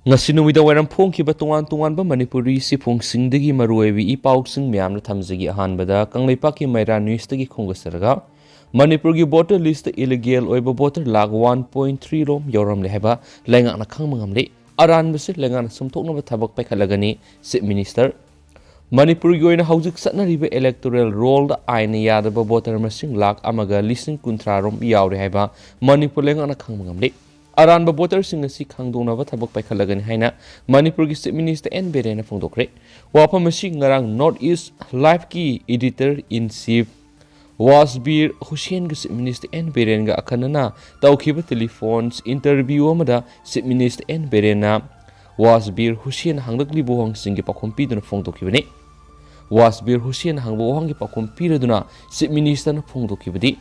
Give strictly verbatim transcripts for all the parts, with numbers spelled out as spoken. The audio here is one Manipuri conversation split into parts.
ꯉꯁꯤ ꯅꯨꯃꯤꯗꯥꯡ ꯋꯥꯏꯔꯝ ꯐꯣꯡꯈꯤꯕ ꯇꯣꯉꯥꯟ ꯇꯣꯉꯥꯟꯕ ꯃꯅꯤꯄꯨꯔꯤ ꯁꯤꯐꯣꯡꯁꯤꯡꯗꯒꯤ ꯃꯔꯨꯑꯣꯏꯕ ꯏ ꯄꯥꯎꯁꯤꯡ ꯃꯌꯥꯝꯅ ꯊꯝꯖꯒꯦ꯫ ꯑꯍꯥꯟꯕꯗ ꯀꯪꯂꯩꯄꯥꯛꯀꯤ ꯃꯩꯔꯥ ꯅ꯭ꯌꯨꯁꯇꯒꯤ ꯈꯣꯡꯗꯥꯖꯔꯒ, ꯃꯅꯤꯄꯨꯔꯒꯤ ꯚꯣꯇꯔ ꯂꯤꯁꯇ ꯏꯂꯤꯒꯦꯜ ꯑꯣꯏꯕ voter lakh one point three ꯔꯣꯝ ꯌꯧꯔꯝꯂꯦ ꯍꯥꯏꯕ ꯂꯩꯉꯥꯛꯅ ꯈꯪꯕ ꯉꯝꯂꯦ꯫ ꯑꯔꯥꯟꯕꯁꯤ ꯂꯩꯉꯥꯛꯅ ꯁꯨꯝꯊꯣꯛꯅꯕ ꯊꯕꯛ ꯄꯥꯏꯈꯠꯂꯒꯅꯤ, ꯆꯤꯐ ꯃꯤꯅꯤꯁꯇꯔ꯫ ꯃꯅꯤꯄꯨꯔꯒꯤ ꯑꯣꯏꯅ ꯍꯧꯖꯤꯛ ꯆꯠꯅꯔꯤꯕ ꯏꯂꯦꯛꯇꯣꯔꯦꯜ ꯔꯣꯜꯗ ꯑꯥꯏꯟꯅ ꯌꯥꯗꯕ ꯚꯣꯇꯔ ꯃꯁꯤꯡ ꯂꯥꯈ ꯑꯃꯒ ꯂꯤꯁꯤꯡ ꯀꯨꯟꯊ꯭ꯔꯥ ꯔꯣꯝ ꯌꯥꯎꯔꯦ ꯍꯥꯏꯕ ꯃꯅꯤꯄꯨꯔ ꯂꯩꯉꯥꯛꯅ ꯈꯪꯕ ꯉꯝꯂꯦ꯫ ꯑꯔꯥꯟꯕ ꯚꯣꯇꯔꯁꯤꯡ ꯑꯁꯤ ꯈꯪꯗꯣꯛꯅꯕ ꯊꯕꯛ ꯄꯥꯏꯈꯠꯂꯒꯅꯤ ꯍꯥꯏꯅ ꯃꯅꯤꯄꯨꯔꯒꯤ ꯆꯤꯐ ꯃꯤꯅꯤꯁꯇꯔ ꯑꯦꯟ ꯕꯤꯔꯦꯟꯅ ꯐꯣꯡꯗꯣꯛꯈ꯭ꯔꯦ꯫ ꯋꯥꯐꯝ ꯑꯁꯤ ꯉꯔꯥꯡ ꯅꯣꯔꯠ ꯏꯁ ꯂꯥꯏꯐꯀꯤ ꯏꯗꯤꯇꯔ ꯏꯟ ꯆꯤꯐ ꯋꯥꯁꯕꯤꯔ ꯍꯨꯁꯦꯟꯒ ꯆꯤꯐ ꯃꯤꯅꯤꯁꯇꯔ ꯑꯦꯟ ꯕꯤꯔꯦꯟꯒ ꯑꯈꯟꯅꯅ ꯇꯧꯈꯤꯕ ꯇꯦꯂꯤꯐꯣꯟ ꯏꯟꯇꯔꯚ꯭ꯌꯨ ꯑꯃꯗ ꯆꯤꯐ ꯃꯤꯅꯤꯁꯇꯔ ꯑꯦꯟ ꯕꯤꯔꯦꯟꯅ ꯋꯥꯁꯕꯤꯔ ꯍꯨꯁꯦꯟꯅ ꯍꯪꯂꯛꯂꯤꯕ ꯋꯥꯍꯪꯁꯤꯡꯒꯤ ꯄꯥꯎꯈꯨꯝ ꯄꯤꯗꯨꯅ ꯐꯣꯡꯗꯣꯛꯈꯤꯕꯅꯤ꯫ ꯋꯥꯁꯕꯤꯔ ꯍꯨꯁꯦꯟꯅ ꯍꯪꯕ ꯋꯥꯍꯪꯒꯤ ꯄꯥꯎꯈꯨꯝ ꯄꯤꯔꯗꯨꯅ ꯆꯤꯐ ꯃꯤꯅꯤꯁꯇꯔꯅ ꯐꯣꯡꯗꯣꯛꯈꯤꯕꯗꯤ,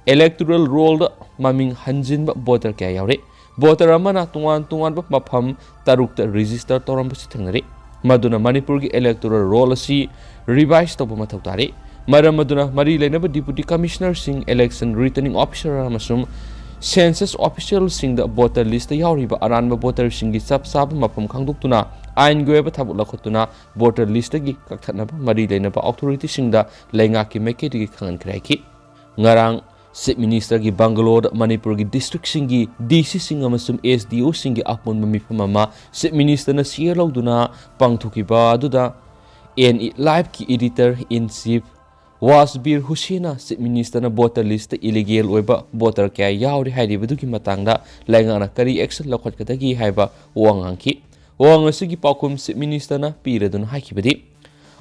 ꯏꯂꯦꯛꯇꯣꯔꯦꯜ ꯔꯣꯜꯗ ꯃꯃꯤꯡ ꯍꯟꯖꯤꯟꯕ ꯚꯣꯇꯔ ꯀꯌꯥ ꯌꯥꯎꯔꯦ꯫ ꯚꯣꯇꯔ ꯑꯃꯅ ꯇꯣꯉꯥꯟ ꯇꯣꯉꯥꯟꯕ ꯃꯐꯝ ꯇꯔꯨꯛꯇ ꯔꯦꯖꯤꯁꯇꯔ ꯇꯧꯔꯝꯕꯁꯨ ꯊꯦꯡꯅꯔꯦ꯫ ꯃꯗꯨꯅ ꯃꯅꯤꯄꯨꯔꯒꯤ ꯏꯂꯦꯛꯇꯣꯔꯦꯜ ꯔꯣꯜ ꯑꯁꯤ ꯔꯤꯚꯥꯏꯁ ꯇꯧꯕ ꯃꯊꯧ ꯇꯥꯔꯦ꯫ ꯃꯔꯝ ꯑꯗꯨꯅ ꯃꯔꯤ ꯂꯩꯅꯕ ꯗꯤꯄꯨꯇꯤ ꯀꯃꯤꯁꯅꯔꯁꯤꯡ, ꯏꯂꯦꯛꯁꯟ ꯔꯤꯇꯔꯅꯤꯡ ꯑꯣꯐꯤꯁꯥꯔ ꯑꯃꯁꯨꯡ ꯁꯦꯟꯁꯁ ꯑꯣꯐꯤꯁꯤꯌꯦꯜꯁꯤꯡꯗ ꯚꯣꯇꯔ ꯂꯤꯁꯇ ꯌꯥꯎꯔꯤꯕ ꯑꯔꯥꯟꯕ ꯚꯣꯇꯔꯁꯤꯡꯒꯤ ꯆꯞ ꯆꯥꯕ ꯃꯐꯝ ꯈꯪꯗꯣꯛꯇꯨꯅ ꯑꯥꯏꯟꯒꯤ ꯑꯣꯏꯕ ꯊꯕꯛ ꯂꯧꯈꯠꯇꯨꯅ ꯚꯣꯇꯔ ꯂꯤꯁꯇꯒꯤ ꯀꯛꯊꯠꯅꯕ ꯃꯔꯤ ꯂꯩꯅꯕ ꯑꯣꯊꯣꯔꯤꯇꯤꯁꯤꯡꯗ ꯂꯩꯉꯥꯛꯀꯤ ꯃꯥꯏꯀꯩꯗꯒꯤ ꯈꯪꯍꯟꯈ꯭ꯔꯦ ꯍꯥꯏꯈꯤ꯫ ꯉꯔꯥꯡ ꯆꯤꯐ ꯃꯤꯅꯤꯁꯇꯔꯒꯤ ꯕꯪꯒꯂꯣꯗ ꯃꯅꯤꯄꯨꯔꯒꯤ ꯗꯤꯁꯇ꯭ꯔꯤꯛꯁꯤꯡꯒꯤ ꯗꯤ ꯁꯤꯁꯤꯡ ꯑꯃꯁꯨꯡ ꯑꯦꯁ ꯗꯤ ꯑꯣꯁꯤꯡꯒꯤ ꯑꯄꯨꯟꯕ ꯃꯤꯐꯝ ꯑꯃ ꯆꯤꯐ ꯃꯤꯅꯤꯁꯇꯔꯅ ꯁꯤꯌꯔ ꯂꯧꯗꯨꯅ ꯄꯥꯡꯊꯣꯛꯈꯤꯕ ꯑꯗꯨꯗ ꯑꯦꯟ ꯏ ꯂꯥꯏꯚꯀꯤ ꯏꯗꯤꯇꯔ ꯏꯟ ꯆꯤꯐ ꯋꯥꯁꯕꯤꯔ ꯍꯨꯁꯦꯟꯅ ꯆꯤꯐ ꯃꯤꯅꯤꯁꯇꯔꯅ ꯚꯣꯇꯔ ꯂꯤꯁꯇ ꯏꯂꯤꯒꯦꯜ ꯑꯣꯏꯕ ꯚꯣꯇꯔ ꯀꯌꯥ ꯌꯥꯎꯔꯤ ꯍꯥꯏꯔꯤꯕꯗꯨꯒꯤ ꯃꯇꯥꯡꯗ ꯂꯩꯉꯥꯛꯅ ꯀꯔꯤ ꯑꯦꯛꯁꯟ ꯂꯧꯈꯠꯀꯗꯒꯦ ꯍꯥꯏꯕ ꯋꯥ ꯉꯥꯡꯈꯤ꯫ ꯋꯥꯍꯪ ꯑꯁꯤꯒꯤ ꯄꯥꯎꯈꯨꯝ ꯆꯤꯐ ꯃꯤꯅꯤꯁꯇꯔꯅ ꯄꯤꯔꯗꯨꯅ ꯍꯥꯏꯈꯤꯕꯗꯤ,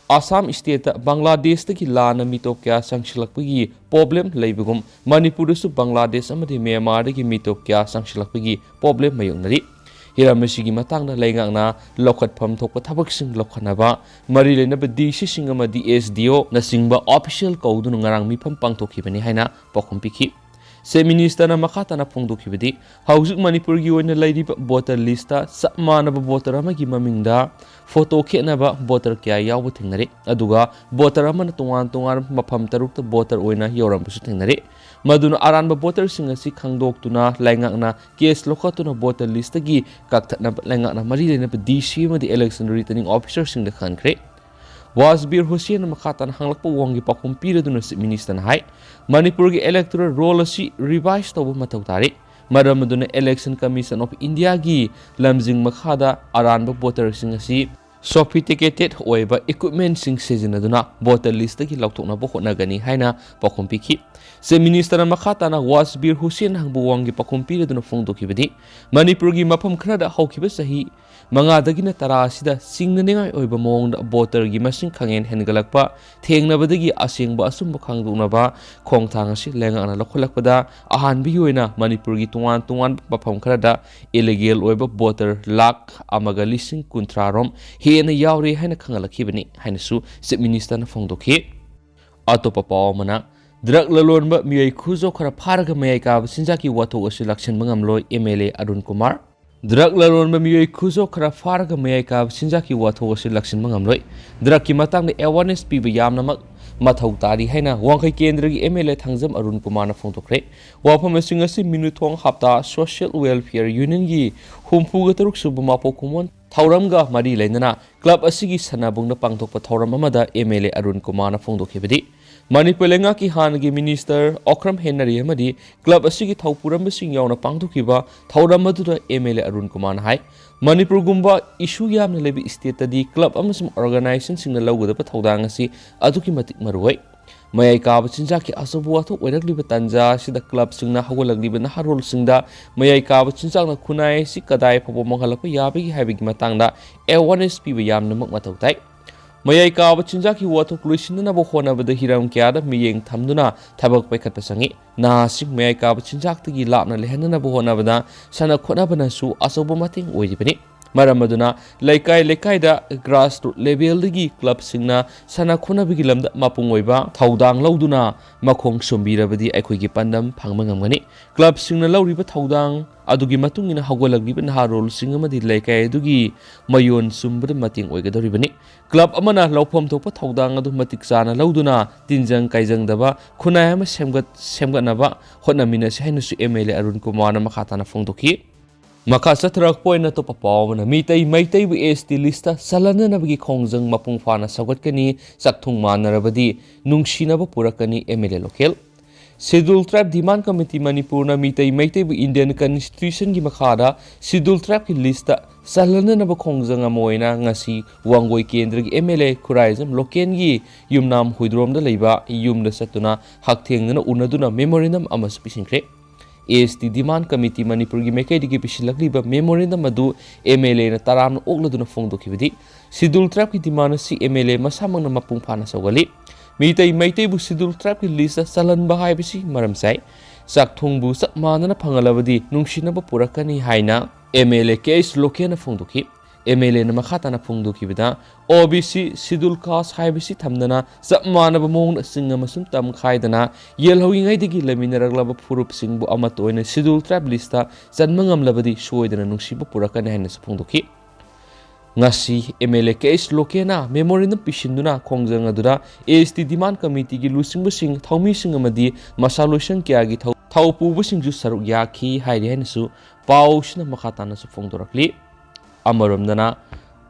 ꯑꯁꯥꯝ ꯁ꯭ꯇꯦꯠꯇ ꯕꯪꯒ꯭ꯂꯥꯗꯦꯁꯇꯒꯤ ꯂꯥꯟꯅ ꯃꯤꯇꯣꯞ ꯀꯌꯥ ꯆꯪꯁꯤꯜꯂꯛꯄꯒꯤ ꯄ꯭ꯔꯣꯕ꯭ꯂꯦꯝ ꯂꯩꯕꯒꯨꯝ, ꯃꯅꯤꯄꯨꯔꯗꯁꯨ ꯕꯪꯒ꯭ꯂꯥꯗꯦꯁ ꯑꯃꯗꯤ ꯃ꯭ꯌꯥꯟꯃꯥꯔꯗꯒꯤ ꯃꯤꯇꯣꯞ ꯀꯌꯥ ꯆꯪꯁꯤꯜꯂꯛꯄꯒꯤ ꯄ꯭ꯔꯣꯕ꯭ꯂꯦꯝ ꯃꯥꯌꯣꯛꯅꯔꯤ꯫ ꯍꯤꯔꯝ ꯑꯁꯤꯒꯤ ꯃꯇꯥꯡꯗ ꯂꯩꯉꯥꯛꯅ ꯂꯧꯈꯠꯐꯝ ꯊꯣꯛꯄ ꯊꯕꯛꯁꯤꯡ ꯂꯧꯈꯠꯅꯕ ꯃꯔꯤ ꯂꯩꯅꯕ ꯗꯤ ꯁꯤꯁꯤꯡ ꯑꯃꯗꯤ ꯑꯦꯁ ꯗꯤ ꯑꯣꯅꯆꯤꯡꯕ ꯑꯣꯐꯤꯁꯤꯌꯦꯜ ꯀꯧꯗꯨꯅ ꯉꯔꯥꯡ ꯃꯤꯐꯝ ꯄꯥꯡꯊꯣꯛꯈꯤꯕꯅꯤ ꯍꯥꯏꯅ ꯄꯥꯎꯈꯨꯝ ꯄꯤꯈꯤ꯫ ꯆꯤꯐ ꯃꯤꯅꯤꯁꯇꯔꯅ ꯃꯈꯥ ꯇꯥꯅ ꯐꯣꯡꯗꯣꯛꯈꯤꯕꯗꯤ, ꯍꯧꯖꯤꯛ ꯃꯅꯤꯄꯨꯔꯒꯤ ꯑꯣꯏꯅ ꯂꯩꯔꯤꯕ ꯚꯣꯇꯔ ꯂꯤꯁꯇ ꯆꯞ ꯃꯥꯟꯅꯕ ꯚꯣꯇꯔ ꯑꯃꯒꯤ ꯃꯃꯤꯡꯗ ꯐꯣꯇꯣ ꯈꯦꯠꯅꯕ ꯚꯣꯇꯔ ꯀꯌꯥ ꯌꯥꯎꯕ ꯊꯦꯡꯅꯔꯦ꯫ ꯑꯗꯨꯒ ꯚꯣꯇꯔ ꯑꯃꯅ ꯇꯣꯉꯥꯟ ꯇꯣꯉꯥꯟꯕ ꯃꯐꯝ ꯇꯔꯨꯛꯇ ꯚꯣꯇꯔ ꯑꯣꯏꯅ ꯌꯧꯔꯝꯕꯁꯨ ꯊꯦꯡꯅꯔꯦ꯫ ꯃꯗꯨꯅ ꯑꯔꯥꯟꯕ ꯚꯣꯇꯔꯁꯤꯡ ꯑꯁꯤ ꯈꯪꯗꯣꯛꯇꯨꯅ ꯂꯩꯉꯥꯛꯅ ꯀꯦꯁ ꯂꯧꯈꯠꯇꯨꯅ ꯚꯣꯇꯔ ꯂꯤꯁꯇꯒꯤ ꯀꯛꯊꯠꯅꯕ ꯂꯩꯉꯥꯛꯅ ꯃꯔꯤ ꯂꯩꯅꯕ ꯗꯤ ꯁꯤ ꯑꯃꯗꯤ ꯏꯂꯦꯛꯁꯟ ꯔꯤꯇꯔꯅꯤꯡ ꯑꯣꯐꯤꯁꯔꯁꯤꯡꯗ ꯈꯪꯍꯟꯈ꯭ꯔꯦ꯫ ꯋꯥꯖꯕꯤꯔ ꯍꯨꯁꯦꯟꯅ ꯃꯈꯥ ꯇꯥꯅ ꯍꯪꯂꯛꯄ ꯋꯥꯍꯪꯒꯤ ꯄꯥꯎꯈꯨꯝ ꯄꯤꯔꯗꯨꯅ ꯆꯤꯐ ꯃꯤꯅꯤꯁꯇꯔꯅ ꯍꯥꯏ, ꯃꯅꯤꯄꯨꯔꯒꯤ ꯏꯂꯦꯛꯇꯣꯔꯦꯜ ꯔꯣꯜ ꯑꯁꯤ ꯔꯤꯚꯥꯏꯁ ꯇꯧꯕ ꯃꯊꯧ ꯇꯥꯔꯤ꯫ ꯃꯔꯝ ꯑꯗꯨꯅ ꯏꯂꯦꯛꯁꯟ ꯀꯃꯤꯁꯟ ꯑꯣꯐ ꯏꯟꯗꯤꯌꯥꯒꯤ ꯂꯝꯖꯤꯡ ꯃꯈꯥꯗ ꯑꯔꯥꯟꯕ ꯚꯣꯇꯔꯁꯤꯡ ꯑꯁꯤ ꯁꯣꯐꯤꯁꯇꯤꯀꯦꯇꯦꯗ ꯑꯣꯏꯕ ꯏꯀ꯭ꯋꯤꯞꯃꯦꯟꯠꯁꯤꯡ ꯁꯤꯖꯤꯟꯅꯗꯨꯅ ꯚꯣꯇꯔ ꯂꯤꯁꯇꯒꯤ ꯂꯧꯊꯣꯛꯅꯕ ꯍꯣꯠꯅꯒꯅꯤ ꯍꯥꯏꯅ ꯄꯥꯎꯈꯨꯝ ꯄꯤꯈꯤ꯫ ꯆꯤꯐ ꯃꯤꯅꯤꯁꯇꯔꯅ ꯃꯈꯥ ꯇꯥꯅ ꯋꯥꯖꯕꯤꯔ ꯍꯨꯁꯦꯟ ꯍꯪꯕ ꯋꯥꯍꯪꯒꯤ ꯄꯥꯎꯈꯨꯝ ꯄꯤꯔꯗꯨꯅ ꯐꯣꯡꯗꯣꯛꯈꯤꯕꯗꯤ, ꯃꯅꯤꯄꯨꯔꯒꯤ ꯃꯐꯝ ꯈꯔꯗ ꯍꯧꯈꯤꯕ ꯆꯍꯤ ꯃꯉꯥꯗꯒꯤꯅ ꯇꯔꯥ ꯑꯁꯤꯗ ꯆꯤꯡꯅꯅꯤꯡꯉꯥꯏ ꯑꯣꯏꯕ ꯃꯑꯣꯡꯗ ꯚꯣꯇꯔꯒꯤ ꯃꯁꯤꯡ ꯈꯪꯍꯦꯟ ꯍꯦꯟꯒꯠꯂꯛꯄ ꯊꯦꯡꯅꯕꯗꯒꯤ ꯑꯁꯦꯡꯕ ꯑꯆꯨꯝꯕ ꯈꯪꯗꯣꯛꯅꯕ ꯈꯣꯡꯊꯥꯡ ꯑꯁꯤ ꯂꯩꯉꯥꯛꯅ ꯂꯧꯈꯠꯂꯛꯄꯗ ꯑꯍꯥꯟꯕꯒꯤ ꯑꯣꯏꯅ ꯃꯅꯤꯄꯨꯔꯒꯤ ꯇꯣꯉꯥꯟ ꯇꯣꯉꯥꯟꯕ ꯃꯐꯝ ꯈꯔꯗ ꯏꯂꯤꯒꯦꯜ ꯑꯣꯏꯕ ꯚꯣꯇꯔ ꯂꯥꯈ ꯑꯃꯒ ꯂꯤꯁꯤꯡ ꯀꯨꯟꯊ꯭ꯔꯥ ꯔꯣꯝ ꯍꯦꯟꯅ ꯌꯥꯎꯔꯦ ꯍꯥꯏꯅ ꯈꯪꯍꯜꯂꯛꯈꯤꯕꯅꯤ ꯍꯥꯏꯅꯁꯨ ꯆꯤꯐ ꯃꯤꯅꯤꯁꯇꯔꯅ ꯐꯣꯡꯗꯣꯛꯈꯤ꯫ ꯑꯇꯣꯞꯄ ꯄꯥꯎ ꯑꯃꯅ, ꯗ꯭ꯔꯒ ꯂꯂꯣꯟꯕ ꯃꯤꯑꯣꯏ ꯈꯨꯖꯣ ꯈꯔ ꯐꯥꯔꯒ ꯃꯌꯥꯏ ꯀꯥꯕ ꯆꯤꯟꯖꯥꯛꯀꯤ ꯋꯥꯊꯣꯛ ꯑꯁꯤ ꯂꯥꯛꯁꯤꯟꯕ ꯉꯝꯂꯣꯏ, M L A Arun Kumar. Drug ꯂꯂꯣꯟꯕ ꯃꯤꯑꯣꯏ ꯈꯨꯖꯣ ꯈꯔ ꯐꯥꯔꯒ ꯃꯌꯥꯏ ꯀꯥꯕ ꯆꯤꯟꯖꯥꯛꯀꯤ ꯋꯥꯊꯣꯛ ꯑꯁꯤ ꯂꯥꯛꯁꯤꯟꯕ ꯉꯝꯂꯣꯏ꯫ ꯗ꯭ꯔꯒꯀꯤ ꯃꯇꯥꯡꯗ ꯑꯦꯋꯥꯔꯅꯦꯁ ꯄꯤꯕ ꯌꯥꯝꯅꯃꯛ ꯃꯊꯧ ꯇꯥꯔꯤ ꯍꯥꯏꯅ ꯋꯥꯡꯈꯩ ꯀꯦꯟꯗ꯭ꯔꯒꯤ ꯑꯦꯝ ꯑꯦꯜ ꯑꯦ ꯊꯥꯡꯖꯝ ꯑꯔꯨꯟ ꯀꯨꯃꯥꯔꯅ ꯐꯣꯡꯗꯣꯛꯈ꯭ꯔꯦ꯫ ꯋꯥꯐꯝꯁꯤꯡ ꯑꯁꯤ ꯃꯤꯅꯨꯊꯣꯡ ꯍꯞꯇꯥ ꯁꯣꯁꯤꯌꯦꯜ ꯋꯦꯜꯐꯤꯌꯔ ꯌꯨꯅꯤꯌꯟꯒꯤ ꯍꯨꯝꯐꯨꯒ ꯇꯔꯨꯛ ꯁꯨꯕ ꯃꯄꯣꯛ ꯀꯨꯝꯑꯣꯟ ꯊꯧꯔꯝꯒ ꯃꯔꯤ ꯂꯩꯅꯅ ꯀ꯭ꯂꯕ ꯑꯁꯤꯒꯤ ꯁꯅꯥꯕꯨꯡꯗ ꯄꯥꯡꯊꯣꯛꯄ ꯊꯧꯔꯝ ꯑꯃꯗ ꯑꯦꯝ ꯑꯦꯜ ꯑꯦ ꯑꯔꯨꯟ ꯀꯨꯃꯥꯔꯅ ꯐꯣꯡꯗꯣꯛꯈꯤꯕꯗꯤ, ꯃꯅꯤꯄꯨꯔ ꯂꯩꯉꯥꯛꯀꯤ ꯍꯥꯟꯅꯒꯤ ꯃꯤꯅꯤꯁꯇꯔ ꯑꯣꯀ꯭ꯔꯝ ꯍꯦꯅꯔꯤ ꯑꯃꯗꯤ ꯀ꯭ꯂꯕ ꯑꯁꯤꯒꯤ ꯊꯧꯄꯨꯔꯝꯕꯁꯤꯡ ꯌꯥꯎꯅ ꯄꯥꯡꯊꯣꯛꯈꯤꯕ ꯊꯧꯔꯝ ꯑꯗꯨꯗ ꯑꯦꯝ ꯑꯦꯜ ꯑꯦ ꯑꯔꯨꯟ ꯀꯨꯃꯥꯔꯅ ꯍꯥꯏ, ꯃꯅꯤꯄꯨꯔꯒꯨꯝꯕ ꯏꯁꯨ ꯌꯥꯝꯅ ꯂꯩꯕ ꯁ꯭ꯇꯦꯠꯇꯗꯤ ꯀ꯭ꯂꯕ ꯑꯃꯁꯨꯡ ꯑꯣꯔꯒꯅꯥꯏꯖꯦꯁꯟꯁꯤꯡꯅ ꯂꯧꯒꯗꯕ ꯊꯧꯗꯥꯡ ꯑꯁꯤ ꯑꯗꯨꯛꯀꯤ ꯃꯇꯤꯛ ꯃꯔꯨꯑꯣꯏ꯫ ꯃꯌꯥꯏ ꯀꯥꯕ ꯆꯤꯟꯖꯥꯛꯀꯤ ꯑꯆꯧꯕ ꯋꯥꯊꯣꯛ ꯑꯣꯏꯔꯛꯂꯤꯕ ꯇꯥꯟꯖꯥ ꯑꯁꯤꯗ ꯀ꯭ꯂꯕꯁꯤꯡꯅ ꯍꯧꯒꯠꯂꯛꯂꯤꯕ ꯅꯍꯥꯔꯣꯜꯁꯤꯡꯗ ꯃꯌꯥꯏ ꯀꯥꯕ ꯆꯤꯟꯖꯥꯛꯅ ꯈꯨꯟꯅꯥꯏ ꯑꯁꯤ ꯀꯗꯥꯏ ꯐꯥꯎꯕ ꯃꯥꯡꯍꯜꯂꯛꯄ ꯌꯥꯕꯒꯦ ꯍꯥꯏꯕꯒꯤ ꯃꯇꯥꯡꯗ ꯑꯦꯋꯥꯔꯅꯦꯁ ꯄꯤꯕ ꯌꯥꯝꯅꯃꯛ ꯃꯊꯧ ꯇꯥꯏ꯫ ꯃꯌꯥꯏ ꯀꯥꯕ ꯆꯤꯟꯖꯥꯛꯀꯤ ꯋꯥꯊꯣꯛ ꯂꯣꯏꯁꯤꯟꯅꯅꯕ ꯍꯣꯠꯅꯕꯗ ꯍꯤꯔꯝ ꯀꯌꯥꯗ ꯃꯤꯠꯌꯦꯡ ꯊꯝꯗꯨꯅ ꯊꯕꯛ ꯄꯥꯏꯈꯠꯄ ꯆꯪꯏ꯫ ꯅꯍꯥꯁꯤꯡ ꯃꯌꯥꯏ ꯀꯥꯕ ꯆꯤꯟꯖꯥꯛꯇꯒꯤ ꯂꯥꯞꯅ ꯂꯩꯍꯟꯅꯅꯕ ꯍꯣꯠꯅꯕꯗ ꯁꯥꯟꯅ ꯈꯣꯠꯅꯕꯅꯁꯨ ꯑꯆꯧꯕ ꯃꯇꯦꯡ ꯑꯣꯏꯔꯤꯕꯅꯤ꯫ ꯃꯔꯝ ꯑꯗꯨꯅ ꯂꯩꯀꯥꯏ ꯂꯩꯀꯥꯏꯗ grassroots levelꯗꯒꯤ clubꯁꯤꯡꯅ ꯁꯥꯟꯅ ꯈꯣꯠꯅꯕꯒꯤ ꯂꯝꯗ ꯃꯄꯨꯡ ꯑꯣꯏꯕ ꯊꯧꯗꯥꯡ ꯂꯧꯗꯨꯅ ꯃꯈꯣꯡ ꯁꯣꯝꯕꯤꯔꯕꯗꯤ ꯑꯩꯈꯣꯏꯒꯤ ꯄꯥꯟꯗꯝ ꯐꯪꯕ ꯉꯝꯒꯅꯤ꯫ Clubꯁꯤꯡꯅ ꯂꯧꯔꯤꯕ ꯊꯧꯗꯥꯡ ꯑꯗꯨꯒꯤ ꯃꯇꯨꯡ ꯏꯟꯅ ꯍꯧꯒꯠꯂꯛꯂꯤꯕ ꯅꯍꯥꯔꯣꯜꯁꯤꯡ ꯑꯃꯗꯤ ꯂꯩꯀꯥꯏ ꯑꯗꯨꯒꯤ ꯃꯌꯣꯟ ꯆꯨꯝꯕꯗ ꯃꯇꯦꯡ ꯑꯣꯏꯒꯗꯧꯔꯤꯕꯅꯤ꯫ Club ꯑꯃꯅ ꯂꯧꯐꯝ ꯊꯣꯛꯄ ꯊꯧꯗꯥꯡ ꯑꯗꯨ ꯃꯇꯤꯛ ꯆꯥꯅ ꯂꯧꯗꯨꯅ ꯇꯤꯟꯖꯪ ꯀꯥꯏꯖꯪꯗꯕ ꯈꯨꯟꯅꯥꯏ ꯑꯃ ꯁꯦꯝꯒꯠ-, ꯁꯦꯝꯒꯠꯅꯕ ꯍꯣꯠꯅꯃꯤꯟꯅꯁꯤ ꯍꯥꯏꯅꯁꯨ MLA ꯑꯔꯨꯟ ꯀꯨꯃꯥꯔꯅ ꯃꯈꯥ ꯇꯥꯅ ꯐꯣꯡꯗꯣꯛꯈꯤ꯫ ꯃꯈꯥ ꯆꯠꯊꯔꯛꯄ ꯑꯣꯏꯅ ꯑꯇꯣꯞꯄ ꯄꯥꯎ ꯑꯃꯅ, ꯃꯤꯇꯩ ꯃꯩꯇꯩꯕꯨ ST listꯇ ꯆꯜꯍꯟꯅꯅꯕꯒꯤ ꯈꯣꯡꯖꯪ ꯃꯄꯨꯡ ꯐꯥꯅ ꯁꯧꯒꯠꯀꯅꯤ, ꯆꯥꯛꯊꯨꯡ ꯃꯥꯟꯅꯔꯕꯗꯤ ꯅꯨꯡꯁꯤꯅꯕ ꯄꯨꯔꯛꯀꯅꯤ, MLA local. Scheduled Tribe Demand Committee ꯃꯅꯤꯄꯨꯔꯅ ꯃꯤꯇꯩ ꯃꯩꯇꯩꯕꯨ Indian Constitutionꯒꯤ ꯃꯈꯥꯗ Scheduled Tribeꯀꯤ listꯇ ꯆꯜꯍꯟꯅꯅꯕ ꯈꯣꯡꯖꯪ ꯑꯃ ꯑꯣꯏꯅ ꯉꯁꯤ ꯋꯥꯡꯒꯣꯏ ꯀꯦꯟꯗ꯭ꯔꯒꯤ MLA ꯈꯨꯔꯥꯏꯖꯝ ꯂꯣꯀꯦꯟꯒꯤ ꯌꯨꯝꯅꯥꯝ ꯍꯨꯏꯗ꯭ꯔꯣꯝꯗ ꯂꯩꯕ ꯌꯨꯝꯗ ꯆꯠꯇꯨꯅ ꯍꯛꯊꯦꯡꯅꯅ ꯎꯅꯗꯨꯅ memorandum ꯑꯃꯁꯨ ꯄꯤꯁꯤꯟꯈ꯭ꯔꯦ꯫ ST Demand Committee ꯃꯅꯤꯄꯨꯔꯒꯤ ꯃꯥꯏꯀꯩꯗꯒꯤ ꯄꯤꯁꯤꯜꯂꯛꯂꯤꯕ memorandum ꯑꯗꯨ MLAꯅ ꯇꯔꯥꯝꯅ ꯑꯣꯛꯂꯗꯨꯅ ꯐꯣꯡꯗꯣꯛꯈꯤꯕꯗꯤ, Scheduled Tribeꯀꯤ demand ꯑꯁꯤ MLA ꯃꯁꯥꯃꯛꯅ ꯃꯄꯨꯡ ꯐꯥꯅ ꯁꯧꯒꯠꯂꯤ꯫ ꯃꯤꯇꯩ ꯃꯩꯇꯩꯕꯨ Scheduled Tribeꯀꯤ listꯇ ꯆꯜꯍꯟꯕ ꯍꯥꯏꯕꯁꯤ ꯃꯔꯝ ꯆꯥꯏ꯫ ꯆꯥꯛꯊꯨꯡꯕꯨ ꯆꯞ ꯃꯥꯟꯅꯅ ꯐꯪꯍꯜꯂꯕꯗꯤ ꯅꯨꯡꯁꯤꯅꯕ ꯄꯨꯔꯛꯀꯅꯤ ꯍꯥꯏꯅ MLA ꯀꯦ ꯑꯩꯆ ꯂꯣꯀꯦꯟꯅ ꯐꯣꯡꯗꯣꯛꯈꯤ꯫ MLAꯅ ꯃꯈꯥ ꯇꯥꯅ ꯐꯣꯡꯗꯣꯛꯈꯤꯕꯗ, OBC Scheduled Caste ꯍꯥꯏꯕꯁꯤ ꯊꯝꯗꯅ ꯆꯞ ꯃꯥꯟꯅꯕ ꯃꯑꯣꯡꯗ ꯆꯤꯡ ꯑꯃꯁꯨꯡ ꯇꯝ ꯈꯥꯏꯗꯅ ꯌꯦꯜꯍꯧꯔꯤꯉꯩꯗꯒꯤ ꯂꯩꯃꯤꯟꯅꯔꯛꯂꯕ ꯐꯨꯔꯨꯞꯁꯤꯡꯕꯨ ꯑꯃꯠꯇ ꯑꯣꯏꯅ Scheduled Tribe listꯇ ꯆꯟꯕ ꯉꯝꯂꯕꯗꯤ ꯁꯣꯏꯗꯅ ꯅꯨꯡꯁꯤꯕ ꯄꯨꯔꯛꯀꯅꯤ ꯍꯥꯏꯅꯁꯨ ꯐꯣꯡꯗꯣꯛꯈꯤ꯫ ꯉꯁꯤ MLA ꯀꯦ ꯑꯩꯆ ꯂꯣꯀꯦꯟꯅ memorandum ꯄꯤꯁꯤꯟꯗꯨꯅ ꯈꯣꯡꯖꯪ ꯑꯗꯨꯗ ST Demand Committeeꯒꯤ ꯂꯨꯆꯤꯡꯕꯁꯤꯡ, ꯊꯧꯃꯤꯁꯤꯡ ꯑꯃꯗꯤ ꯃꯁꯥ ꯂꯣꯏꯁꯪ ꯀꯌꯥꯒꯤ ꯊꯧ-, ꯊꯧꯄꯨꯕꯁꯤꯡꯁꯨ ꯁꯔꯨꯛ ꯌꯥꯈꯤ ꯍꯥꯏꯔꯤ ꯍꯥꯏꯅꯁꯨ ꯄꯥꯎꯁꯤꯅ ꯃꯈꯥ ꯇꯥꯅꯁꯨ ꯐꯣꯡꯗꯣꯔꯛꯂꯤ꯫ ꯑꯃꯔꯣꯝꯗꯅ,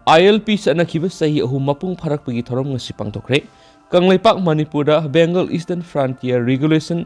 ILP ꯆꯠꯅꯈꯤꯕ ꯆꯍꯤ ꯑꯍꯨꯝ ꯃꯄꯨꯡ ꯐꯥꯔꯛꯄꯒꯤ ꯊꯧꯔꯝ ꯉꯁꯤ ꯄꯥꯡꯊꯣꯛꯈ꯭ꯔꯦ꯫ ꯀꯪꯂꯩꯄꯥꯛ ꯃꯅꯤꯄꯨꯔꯗ Bengal Eastern Frontier Regulation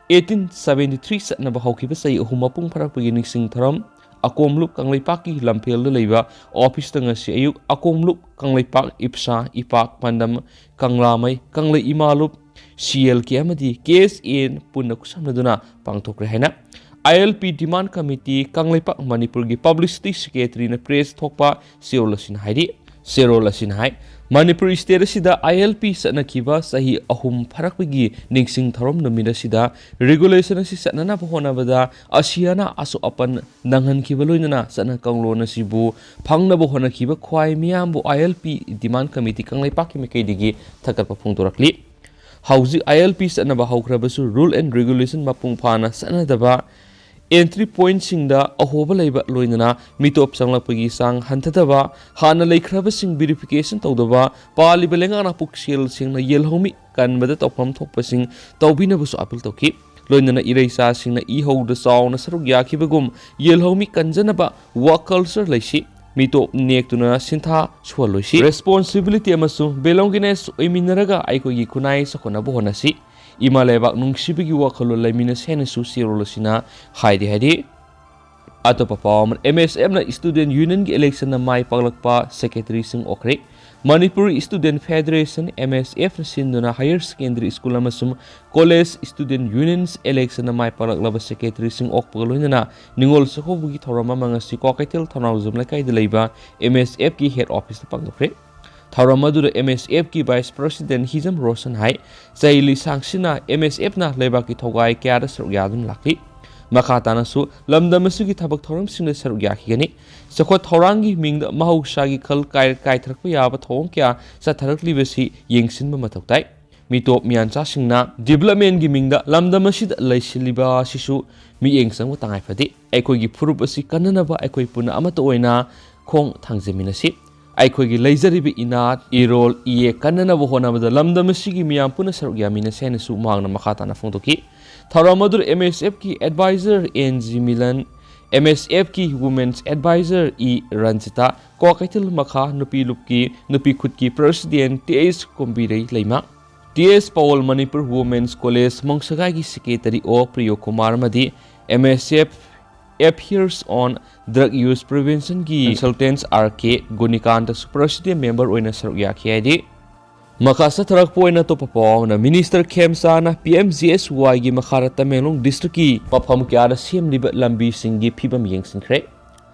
eighteen seventy three ꯆꯠꯅꯕ ꯍꯧꯈꯤꯕ ꯆꯍꯤ ꯑꯍꯨꯝ ꯃꯄꯨꯡ ꯐꯥꯔꯛꯄꯒꯤ ꯅꯤꯡꯁꯤꯡ ꯊꯧꯔꯝ ꯑꯀꯣꯝꯂꯨꯞ ꯀꯪꯂꯩꯄꯥꯛꯀꯤ ꯂꯝꯐꯦꯜꯗ ꯂꯩꯕ officeꯇ ꯉꯁꯤ ꯑꯌꯨꯛ ꯑꯀꯣꯝꯂꯨꯞ ꯀꯪꯂꯩꯄꯥꯛ, ꯏꯞꯁꯥ, ꯏꯄꯥꯛ, ꯄꯥꯟꯗꯝ, ꯀꯪꯂꯥꯃꯩ, ꯀꯪꯂꯩ ꯏꯃꯥꯂꯨꯞ, CLK ꯑꯃꯗꯤ KSA ꯄꯨꯟꯅ ꯈꯨꯠꯁꯝꯅꯗꯨꯅ ꯄꯥꯡꯊꯣꯛꯈ꯭ꯔꯦ ꯍꯥꯏꯅ ILP Demand Committee ꯀꯪꯂꯩꯄꯥꯛ ꯃꯅꯤꯄꯨꯔꯒꯤ Publicity Secretaryꯅ press ꯊꯣꯛꯄ ꯆꯦꯔꯣꯜ ꯑꯁꯤꯅ ꯍꯥꯏꯔꯤ꯫ ꯆꯦꯔꯣꯜ ꯑꯁꯤꯅ ꯍꯥꯏ, ꯃꯅꯤꯄꯨꯔ state ꯑꯁꯤꯗ I L P ꯆꯠꯅꯈꯤꯕ ꯆꯍꯤ ꯑꯍꯨꯝ ꯐꯥꯔꯛꯄꯒꯤ ꯅꯤꯡꯁꯤꯡ ꯊꯧꯔꯝ ꯅꯨꯃꯤꯠ ꯑꯁꯤꯗ regulation ꯑꯁꯤ ꯆꯠꯅꯅꯕ ꯍꯣꯠꯅꯕꯗ ꯑꯁꯤꯌꯥꯅ ꯑꯁꯣꯛ ꯑꯄꯟ ꯅꯪꯍꯟꯈꯤꯕ ꯂꯣꯏꯅꯅ ꯆꯠꯅ ꯀꯥꯡꯂꯣꯟ ꯑꯁꯤꯕꯨ ꯐꯪꯅꯕ ꯍꯣꯠꯅꯈꯤꯕ ꯈ꯭ꯋꯥꯏ ꯃꯤꯌꯥꯝꯕꯨ I L P demand committee ꯀꯪꯂꯩꯄꯥꯛꯀꯤ ꯃꯥꯏꯀꯩꯗꯒꯤ ꯊꯥꯒꯠꯄ ꯐꯣꯡꯗꯣꯔꯛꯂꯤ꯫ ꯍꯧꯖꯤꯛ I L P ꯆꯠꯅꯕ ꯍꯧꯈ꯭ꯔꯕꯁꯨ rule and regulation ꯃꯄꯨꯡ ꯐꯥꯅ ꯆꯠꯅꯗꯕ, entry pointꯁꯤꯡꯗ ꯑꯍꯣꯕ ꯂꯩꯕ ꯂꯣꯏꯅꯅ ꯃꯤꯇꯣꯞ ꯆꯪꯂꯛꯄꯒꯤ ꯆꯥꯡ ꯍꯟꯊꯗꯕ, ꯍꯥꯟꯅ ꯂꯩꯈ꯭ꯔꯕꯁꯤꯡ verification ꯇꯧꯗꯕ, ꯄꯥꯜꯂꯤꯕ ꯂꯩꯉꯥꯛꯅ ꯄꯨꯛꯆꯦꯜ ꯁꯦꯡꯅ ꯌꯦꯜꯍꯧꯃꯤ ꯀꯟꯕꯗ ꯇꯧꯐꯝ ꯊꯣꯛꯄꯁꯤꯡ ꯇꯧꯕꯤꯅꯕꯁꯨ appeal ꯇꯧꯈꯤ꯫ ꯂꯣꯏꯅꯅ ꯏꯔꯩꯆꯥꯁꯤꯡꯅ ꯏ ꯍꯧꯗ ꯆꯥꯎꯅ ꯁꯔꯨꯛ ꯌꯥꯈꯤꯕꯒꯨꯝ ꯌꯦꯜꯍꯧꯃꯤ ꯀꯟꯖꯅꯕ work culture ꯂꯩꯁꯤ꯫ ꯃꯤꯇꯣꯞ ꯅꯦꯛꯇꯨꯅ ꯁꯤꯟꯊꯥ ꯁꯨꯍꯜꯂꯣꯏꯁꯤ꯫ Responsibility ꯑꯃꯁꯨꯡ belongingness ꯑꯣꯏꯃꯤꯟꯅꯔꯒ ꯑꯩꯈꯣꯏꯒꯤ ꯈꯨꯟꯅꯥꯏ ꯆꯥꯎꯈꯠꯅꯕ ꯍꯣꯠꯅꯁꯤ꯫ ꯏꯃꯥ ꯂꯩꯕꯥꯛ ꯅꯨꯡꯁꯤꯕꯒꯤ ꯋꯥꯈꯜꯂꯣꯟ ꯂꯩꯃꯤꯟꯅꯁꯤ ꯍꯥꯏꯅꯁꯨ ꯆꯦꯔꯣꯜ ꯑꯁꯤꯅ ꯍꯥꯏꯔꯤ ꯍꯥꯏꯔꯤ꯫ ꯑꯇꯣꯞꯄ ꯄꯥꯎ ꯑꯃꯅ, M S Fꯅ student unionꯒꯤ electionꯗ ꯃꯥꯏ ꯄꯥꯛꯂꯛꯄ secretaryꯁꯤꯡ ꯑꯣꯛꯈ꯭ꯔꯦ꯫ Manipur Student Federation, M S Fꯅ ꯁꯤꯟꯗꯨꯅ higher secondary school ꯑꯃꯁꯨꯡ college student unions electionꯗ ꯃꯥꯏ ꯄꯥꯛꯂꯛꯂꯕ secretaryꯁꯤꯡ ꯑꯣꯛꯄꯒ ꯂꯣꯏꯅꯅ ꯅꯤꯉꯣꯜ ꯆꯥꯛꯀꯧꯕꯒꯤ ꯊꯧꯔꯝ ꯑꯃ ꯉꯁꯤ ꯀ꯭ꯋꯥꯀꯩꯊꯦꯜ ꯊꯧꯅꯥꯎꯖꯝ ꯂꯩꯀꯥꯏꯗ ꯂꯩꯕ M S Fꯀꯤ head officeꯇ ꯄꯥꯡꯊꯣꯛꯈ꯭ꯔꯦ꯫ ꯊꯧꯔꯝ ꯑꯗꯨꯗ M S Fꯀꯤ vice president ꯍꯤꯖꯝ ꯔꯣꯁꯟ ꯍꯥꯏ, ꯆꯍꯤ ꯂꯤꯁꯥꯡꯁꯤꯟꯅ M S Fꯅ ꯂꯩꯕꯥꯛꯀꯤ ꯊꯧꯒꯥꯏ ꯀꯌꯥꯗ ꯁꯔꯨꯛ ꯌꯥꯗꯨꯅ ꯂꯥꯛꯂꯤ꯫ ꯃꯈꯥ ꯇꯥꯅꯁꯨ ꯂꯝꯗꯝ ꯑꯁꯤꯒꯤ ꯊꯕꯛ ꯊꯧꯔꯝꯁꯤꯡꯗ ꯁꯔꯨꯛ ꯌꯥꯈꯤꯒꯅꯤ꯫ ꯆꯥꯎꯈꯠ ꯊꯧꯔꯥꯡꯒꯤ ꯃꯤꯡꯗ ꯃꯍꯧꯁꯥꯒꯤ ꯈꯜ ꯀꯥꯏ-, ꯀꯥꯏꯊꯔꯛꯄ ꯌꯥꯕ ꯊꯧꯑꯣꯡ ꯀꯌꯥ ꯆꯠꯊꯔꯛꯂꯤꯕꯁꯤ ꯌꯦꯡꯁꯤꯟꯕ ꯃꯊꯧ ꯇꯥꯏ꯫ ꯃꯤꯇꯣꯞ ꯃꯤꯌꯥꯟꯆꯥꯁꯤꯡꯅ developmentꯒꯤ ꯃꯤꯡꯗ ꯂꯝꯗꯝ ꯑꯁꯤꯗ ꯂꯩꯁꯤꯜꯂꯤꯕ ꯑꯁꯤꯁꯨ ꯃꯤꯠꯌꯦꯡ ꯆꯪꯕ ꯇꯉꯥꯏ ꯐꯗꯦ꯫ ꯑꯩꯈꯣꯏꯒꯤ ꯐꯨꯔꯨꯞ ꯑꯁꯤ ꯀꯟꯅꯅꯕ ꯑꯩꯈꯣꯏ ꯄꯨꯟꯅ ꯑꯃꯠꯇ ꯑꯣꯏꯅ ꯈꯣꯡ ꯊꯥꯡꯖꯃꯤꯟꯅꯁꯤ꯫ ꯑꯩꯈꯣꯏꯒꯤ ꯂꯩꯖꯔꯤꯕ ꯏꯅꯥꯠ, ꯏꯔꯣꯜ, ꯏꯌꯦꯛ ꯀꯟꯅꯅꯕ ꯍꯣꯠꯅꯕꯗ ꯂꯝꯗꯝ ꯑꯁꯤꯒꯤ ꯃꯤꯌꯥꯝ ꯄꯨꯟꯅ ꯁꯔꯨꯛ ꯌꯥꯃꯤꯟꯅꯁꯤ ꯍꯥꯏꯅꯁꯨ ꯃꯍꯥꯛꯅ ꯃꯈꯥ ꯇꯥꯅ ꯐꯣꯡꯗꯣꯛꯈꯤ꯫ ꯊꯧꯔꯝ ꯑꯗꯨꯗ M S Fꯀꯤ advisor N G Milan, M S Fꯀꯤ women's advisor E Ranjita, Kwakeithel ꯃꯈꯥ ꯅꯨꯄꯤ ꯂꯨꯞꯀꯤ ꯅꯨꯄꯤ ꯈꯨꯠꯀꯤ president T H ꯀꯨꯝꯕꯤꯔꯩ ꯂꯩꯃ, T S ꯄꯥꯎꯜ Manipur Women's College ꯃꯣꯡꯁꯒꯥꯏꯒꯤ secretary O ꯄ꯭ꯔꯤꯌꯣ Kumar ꯑꯃꯗꯤ M S F Affairs on Drug Use Preventionꯒꯤ consultants R K ꯒꯨꯅꯤꯀꯥꯟꯇꯁꯨ president member ꯑꯣꯏꯅ ꯁꯔꯨꯛ ꯌꯥꯈꯤ ꯍꯥꯏꯔꯤ꯫ ꯃꯈꯥ ꯆꯠꯊꯔꯛꯄ ꯑꯣꯏꯅ ꯑꯇꯣꯞꯄ ꯄꯥꯎ ꯑꯃꯅ, Minister ꯈꯦꯝꯆꯥꯅ P M G S Yꯒꯤ ꯃꯈꯥꯗ ꯇꯃꯦꯡꯂꯣꯡ districtꯀꯤ ꯃꯐꯝ ꯀꯌꯥꯗ ꯁꯦꯝꯂꯤꯕ ꯂꯝꯕꯤꯁꯤꯡꯒꯤ ꯐꯤꯕꯝ ꯌꯦꯡꯁꯤꯟꯈ꯭ꯔꯦ꯫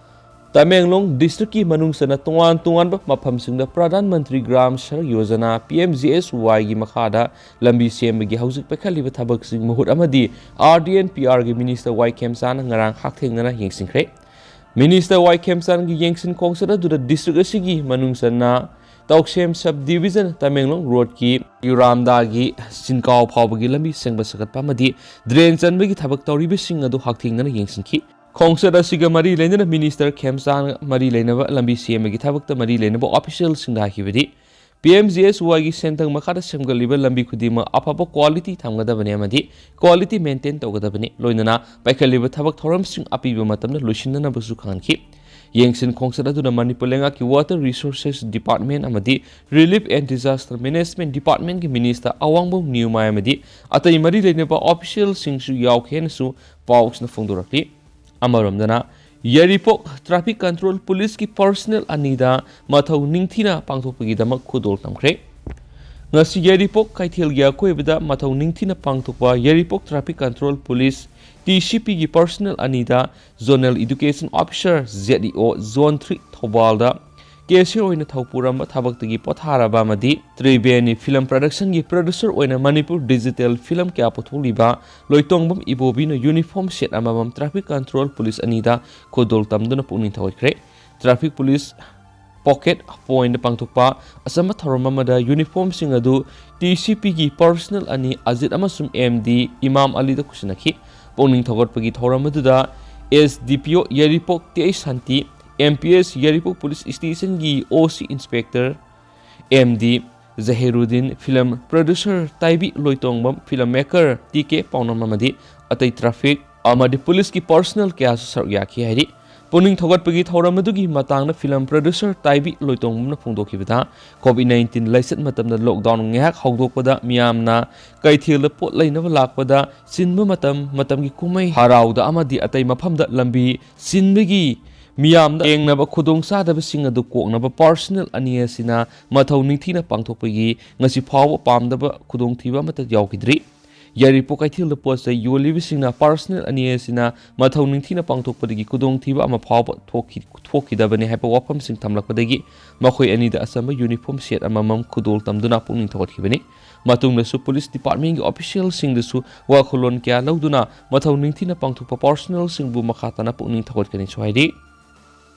ꯇꯃꯦꯡꯂꯣꯡ ꯗꯤꯁꯇ꯭ꯔꯤꯛꯀꯤ ꯃꯅꯨꯡ ꯆꯟꯅ ꯇꯣꯉꯥꯟ ꯇꯣꯉꯥꯟꯕ ꯃꯐꯝꯁꯤꯡꯗ Pradhan Mantri Gram Sadak Yojana, P M G S ꯋꯥꯏꯒꯤ ꯃꯈꯥꯗ ꯂꯝꯕꯤ ꯁꯦꯝꯕꯒꯤ ꯍꯧꯖꯤꯛ ꯄꯥꯏꯈꯠꯂꯤꯕ ꯊꯕꯛꯁꯤꯡ ꯃꯍꯨꯠ ꯑꯃꯗꯤ ꯑꯥꯔ ꯗꯤ ꯑꯦꯟ ꯄꯤ ꯑꯥꯔꯒꯤ ꯃꯤꯅꯤꯁꯇꯔ ꯋꯥꯏ ꯈꯦꯝꯆꯥꯟꯅ ꯉꯔꯥꯡ ꯍꯛꯊꯦꯡꯅꯅ ꯌꯦꯡꯁꯤꯟꯈ꯭ꯔꯦ꯫ ꯃꯤꯅꯤꯁꯇꯔ ꯋꯥꯏ ꯈꯦꯝꯆꯥꯟꯒꯤ ꯌꯦꯡꯁꯤꯟ ꯈꯣꯡꯆꯠ ꯑꯗꯨꯗ ꯗꯤꯁꯇ꯭ꯔꯤꯛ ꯑꯁꯤꯒꯤ ꯃꯅꯨꯡ ꯆꯟꯅ ꯇꯧꯁꯦꯝ ꯁꯕ ꯗꯤꯕꯤꯖꯟ ꯇꯃꯦꯡꯂꯣꯡ ꯔꯣꯗꯀꯤ ꯌꯨꯔꯥꯝꯗꯥꯒꯤ ꯆꯤꯟꯀꯥꯎ ꯐꯥꯎꯕꯒꯤ ꯂꯝꯕꯤ ꯁꯦꯝꯒꯠ ꯁꯥꯒꯠꯄ ꯑꯃꯗꯤ ꯗ꯭ꯔꯦꯟ ꯆꯟꯕꯒꯤ ꯊꯕꯛ ꯇꯧꯔꯤꯕꯁꯤꯡ ꯑꯗꯨ ꯍꯛꯊꯦꯡꯅꯅ ꯌꯦꯡꯁꯤꯟꯈꯤ꯫ ꯈꯣꯡꯆꯠ ꯑꯁꯤꯒ ꯃꯔꯤ ꯂꯩꯅꯅ ꯃꯤꯅꯤꯁꯇꯔ ꯈꯦꯝꯆꯥꯟꯒ ꯃꯔꯤ ꯂꯩꯅꯕ ꯂꯝꯕꯤ ꯁꯦꯝꯕꯒꯤ ꯊꯕꯛꯇ ꯃꯔꯤ ꯂꯩꯅꯕ ꯑꯣꯐꯤꯁꯤꯌꯦꯜꯁꯤꯡꯅ ꯍꯥꯏꯈꯤꯕꯗꯤ, ꯄꯤ ꯑꯦꯝ ꯖꯤ ꯑꯦꯁ ꯋꯥꯏꯒꯤ ꯁꯦꯟꯊꯪ ꯃꯈꯥꯗ ꯁꯦꯝꯒꯠꯂꯤꯕ ꯂꯝꯕꯤ ꯈꯨꯗꯤꯡꯃꯛ ꯑꯐꯕ ꯀ꯭ꯋꯥꯂꯤꯇꯤ ꯊꯝꯒꯗꯕꯅꯤ ꯑꯃꯗꯤ ꯀ꯭ꯋꯥꯂꯤꯇꯤ ꯃꯦꯟꯇꯦꯟ ꯇꯧꯒꯗꯕꯅꯤ꯫ ꯂꯣꯏꯅꯅ ꯄꯥꯏꯈꯠꯂꯤꯕ ꯊꯕꯛ ꯊꯧꯔꯝꯁꯤꯡ ꯑꯄꯤꯕ ꯃꯇꯝꯗ ꯂꯣꯏꯁꯤꯟꯅꯅꯕꯁꯨ ꯈꯪꯍꯟꯈꯤ꯫ ꯌꯦꯡꯁꯤꯟ ꯈꯣꯡꯆꯠ ꯑꯗꯨꯅ ꯃꯅꯤꯄꯨꯔ ꯂꯩꯉꯥꯛꯀꯤ ꯋꯥꯇꯔ ꯔꯤꯁꯣꯔꯁꯦꯁ ꯗꯤꯄꯥꯔꯠꯃꯦꯟ ꯑꯃꯗꯤ ꯔꯤꯂꯤꯐ ꯑꯦꯟ ꯗꯤꯖꯥꯁꯇꯔ ꯃꯦꯅꯦꯖꯃꯦꯟ ꯗꯤꯄꯥꯔꯠꯃꯦꯟꯒꯤ ꯃꯤꯅꯤꯁꯇꯔ ꯑꯋꯥꯡꯕꯝ ꯅꯤꯌꯨꯃꯥꯏ ꯑꯃꯗꯤ ꯑꯇꯩ ꯃꯔꯤ ꯂꯩꯅꯕ ꯑꯣꯐꯤꯁꯤꯌꯦꯜꯁꯤꯡꯁꯨ ꯌꯥꯎꯈꯤ ꯍꯥꯏꯅꯁꯨ ꯄꯥꯎꯁꯤꯅ ꯐꯣꯡꯗꯣꯔꯛꯂꯤ꯫ ꯑꯃꯔꯣꯝꯗꯅ, ꯌꯥꯏꯔꯤꯄꯣꯛ ꯇ꯭ꯔꯥꯐꯤꯛ ꯀꯟꯇ꯭ꯔꯣꯜ ꯄꯨꯂꯤꯁꯀꯤ ꯄꯔꯁꯅꯦꯜ ꯑꯅꯤꯗ ꯃꯊꯧ ꯅꯤꯡꯊꯤꯅ ꯄꯥꯡꯊꯣꯛꯄꯒꯤꯗꯃꯛ ꯈꯨꯗꯣꯜ ꯇꯝꯈ꯭ꯔꯦ꯫ ꯉꯁꯤ ꯌꯥꯏꯔꯤꯄꯣꯛ ꯀꯩꯊꯦꯜꯒꯤ ꯑꯀꯣꯏꯕꯗ ꯃꯊꯧ ꯅꯤꯡꯊꯤꯅ ꯄꯥꯡꯊꯣꯛꯄ ꯌꯥꯏꯔꯤꯄꯣꯛ traffic control police, T C ꯄꯤꯒꯤ ꯄꯔꯁꯅꯦꯜ ꯑꯅꯤꯗ zonal education officer, Z E O, zone three ꯊꯧꯕꯥꯜꯗ ꯀꯦꯁꯤꯌꯔ ꯑꯣꯏꯅ ꯊꯧ ꯄꯨꯔꯝꯕ ꯊꯕꯛꯇꯒꯤ ꯄꯣꯊꯥꯔꯕ ꯑꯃꯗꯤ ꯇ꯭ꯔꯤꯕꯦꯅꯤ ꯐꯤꯂꯝ ꯄ꯭ꯔꯗꯛꯁꯟꯒꯤ ꯄ꯭ꯔꯣꯗ꯭ꯌꯨꯁꯔ ꯑꯣꯏꯅ ꯃꯅꯤꯄꯨꯔ ꯗꯤꯖꯤꯇꯦꯜ ꯐꯤꯂꯝ ꯀꯌꯥ ꯄꯨꯊꯣꯛꯂꯤꯕ ꯂꯣꯏꯇꯣꯡꯕꯝ ꯏꯕꯣꯕꯤꯅ ꯌꯨꯅꯤꯐꯣꯔꯝ ꯁꯦꯠ ꯑꯃꯃꯝ ꯇ꯭ꯔꯥꯐꯤꯛ ꯀꯟꯇ꯭ꯔꯣꯜ ꯄꯨꯂꯤꯁ ꯑꯅꯤꯗ ꯈꯨꯗꯣꯜ ꯇꯝꯗꯨꯅ ꯄꯨꯛꯅꯤꯡ ꯊꯧꯒꯠꯈ꯭ꯔꯦ꯫ ꯇ꯭ꯔꯥꯐꯤꯛ ꯄꯨꯂꯤꯁ ꯄꯣꯀꯦꯠ ꯄꯣꯏꯟꯗ ꯄꯥꯡꯊꯣꯛꯄ ꯑꯆꯝꯕ ꯊꯧꯔꯝ ꯑꯃꯗ ꯌꯨꯅꯤꯐꯣꯔꯝꯁꯤꯡ ꯑꯗꯨ ꯇꯤ ꯁꯤ ꯄꯤꯒꯤ ꯄꯔꯁꯅꯦꯜ ꯑꯅꯤ ꯑꯖꯤꯠ ꯑꯃꯁꯨꯡ ꯑꯦꯝ ꯗꯤ ꯏꯃꯥꯝ ꯑꯂꯤꯗ ꯈꯨꯠꯁꯤꯟꯅꯈꯤ꯫ ꯄꯨꯛꯅꯤꯡ ꯊꯧꯒꯠꯄꯒꯤ ꯊꯧꯔꯝ ꯑꯗꯨꯗ ꯑꯦꯁ D P O Yairipok T H Shanti, M P S Yairipok police ꯁ꯭ꯇꯦꯁꯟꯒꯤ O C inspector M D Jahiruddin, film producer Taibi Loitongbam, film maker T K ꯄꯥꯎꯅꯝ ꯑꯃꯗꯤ ꯑꯇꯩ ꯇ꯭ꯔꯥꯐꯤꯛ ꯑꯃꯗꯤ ꯄꯨꯂꯤꯁꯀꯤ ꯄꯔꯁꯅꯦꯜ ꯀꯌꯥꯁꯨ ꯁꯔꯨꯛ ꯌꯥꯈꯤ ꯍꯥꯏꯔꯤ꯫ ꯄꯨꯛꯅꯤꯡ ꯊꯧꯒꯠꯄꯒꯤ ꯊꯧꯔꯝ ꯑꯗꯨꯒꯤ ꯃꯇꯥꯡꯗ ꯐꯤꯂꯝ ꯄ꯭ꯔꯣꯗ꯭ꯌꯨꯁꯔ ꯇꯥꯏꯕꯤ ꯂꯣꯏꯇꯣꯡꯕꯝꯅ ꯐꯣꯡꯗꯣꯛꯈꯤꯕꯗ, ꯀꯣꯚꯤꯗ ꯅꯥꯏꯟꯇꯤꯟ ꯂꯥꯏꯆꯠ ꯃꯇꯝꯗ ꯂꯣꯛꯗꯥꯎꯟ ꯉꯥꯏꯍꯥꯛ ꯍꯧꯗꯣꯛꯄꯗ ꯃꯤꯌꯥꯝꯅ ꯀꯩꯊꯦꯜꯗ ꯄꯣꯠ ꯂꯩꯅꯕ ꯂꯥꯛꯄꯗ ꯆꯤꯟꯕ ꯃꯇꯝ, ꯃꯇꯝꯒꯤ ꯀꯨꯝꯍꯩ ꯍꯔꯥꯎꯗ ꯑꯃꯗꯤ ꯑꯇꯩ ꯃꯐꯝꯗ ꯂꯝꯕꯤ ꯆꯤꯟꯕꯒꯤ ꯃꯤꯌꯥꯝꯗ ꯊꯦꯡꯅꯕ ꯈꯨꯗꯣꯡꯆꯥꯗꯕꯁꯤꯡ ꯑꯗꯨ ꯀꯣꯛꯅꯕ ꯄꯔꯁꯅꯦꯜ ꯑꯅꯤ ꯑꯁꯤꯅ ꯃꯊꯧ ꯅꯤꯡꯊꯤꯅ ꯄꯥꯡꯊꯣꯛꯄꯒꯤ ꯉꯁꯤ ꯐꯥꯎꯕ ꯄꯥꯝꯗꯕ ꯈꯨꯗꯣꯡꯊꯤꯕ ꯑꯃꯠꯇ ꯌꯥꯎꯈꯤꯗ꯭ꯔꯤ꯫ ꯌꯥꯏꯔꯤꯄꯣꯛ ꯀꯩꯊꯦꯜꯗ ꯄꯣꯠ ꯆꯩ ꯌꯣꯜꯂꯤꯕꯁꯤꯡꯅ ꯄꯥꯔꯁꯅꯦꯜ ꯑꯅꯤ ꯑꯁꯤꯅ ꯃꯊꯧ ꯅꯤꯡꯊꯤꯅ ꯄꯥꯡꯊꯣꯛꯄꯗꯒꯤ ꯈꯨꯗꯣꯡꯊꯤꯕ ꯑꯃ ꯐꯥꯎꯕ ꯊꯣꯛꯈꯤ-, ꯊꯣꯛꯈꯤꯗꯕꯅꯤ ꯍꯥꯏꯕ ꯋꯥꯐꯝꯁꯤꯡ ꯊꯝꯂꯛꯄꯗꯒꯤ ꯃꯈꯣꯏ ꯑꯅꯤꯗ ꯑꯆꯝꯕ ꯌꯨꯅꯤꯐꯣꯔꯝ ꯁꯦꯠ ꯑꯃꯃꯝ ꯈꯨꯗꯣꯜ ꯇꯝꯗꯨꯅ ꯄꯨꯛꯅꯤꯡ ꯊꯧꯒꯠꯈꯤꯕꯅꯤ꯫ ꯃꯇꯨꯡꯗꯁꯨ ꯄꯨꯂꯤꯁ ꯗꯤꯄꯥꯔꯠꯃꯦꯟꯒꯤ ꯑꯣꯐꯤꯁꯤꯌꯦꯜꯁꯤꯡꯗꯁꯨ ꯋꯥꯈꯜꯂꯣꯟ ꯀꯌꯥ ꯂꯧꯗꯨꯅ ꯃꯊꯧ ꯅꯤꯡꯊꯤꯅ ꯄꯥꯡꯊꯣꯛꯄ ꯄꯥꯔꯁꯅꯦꯜꯁꯤꯡꯕꯨ ꯃꯈꯥ ꯇꯥꯅ ꯄꯨꯛꯅꯤꯡ ꯊꯧꯒꯠꯀꯅꯤꯁꯨ ꯍꯥꯏꯔꯤ꯫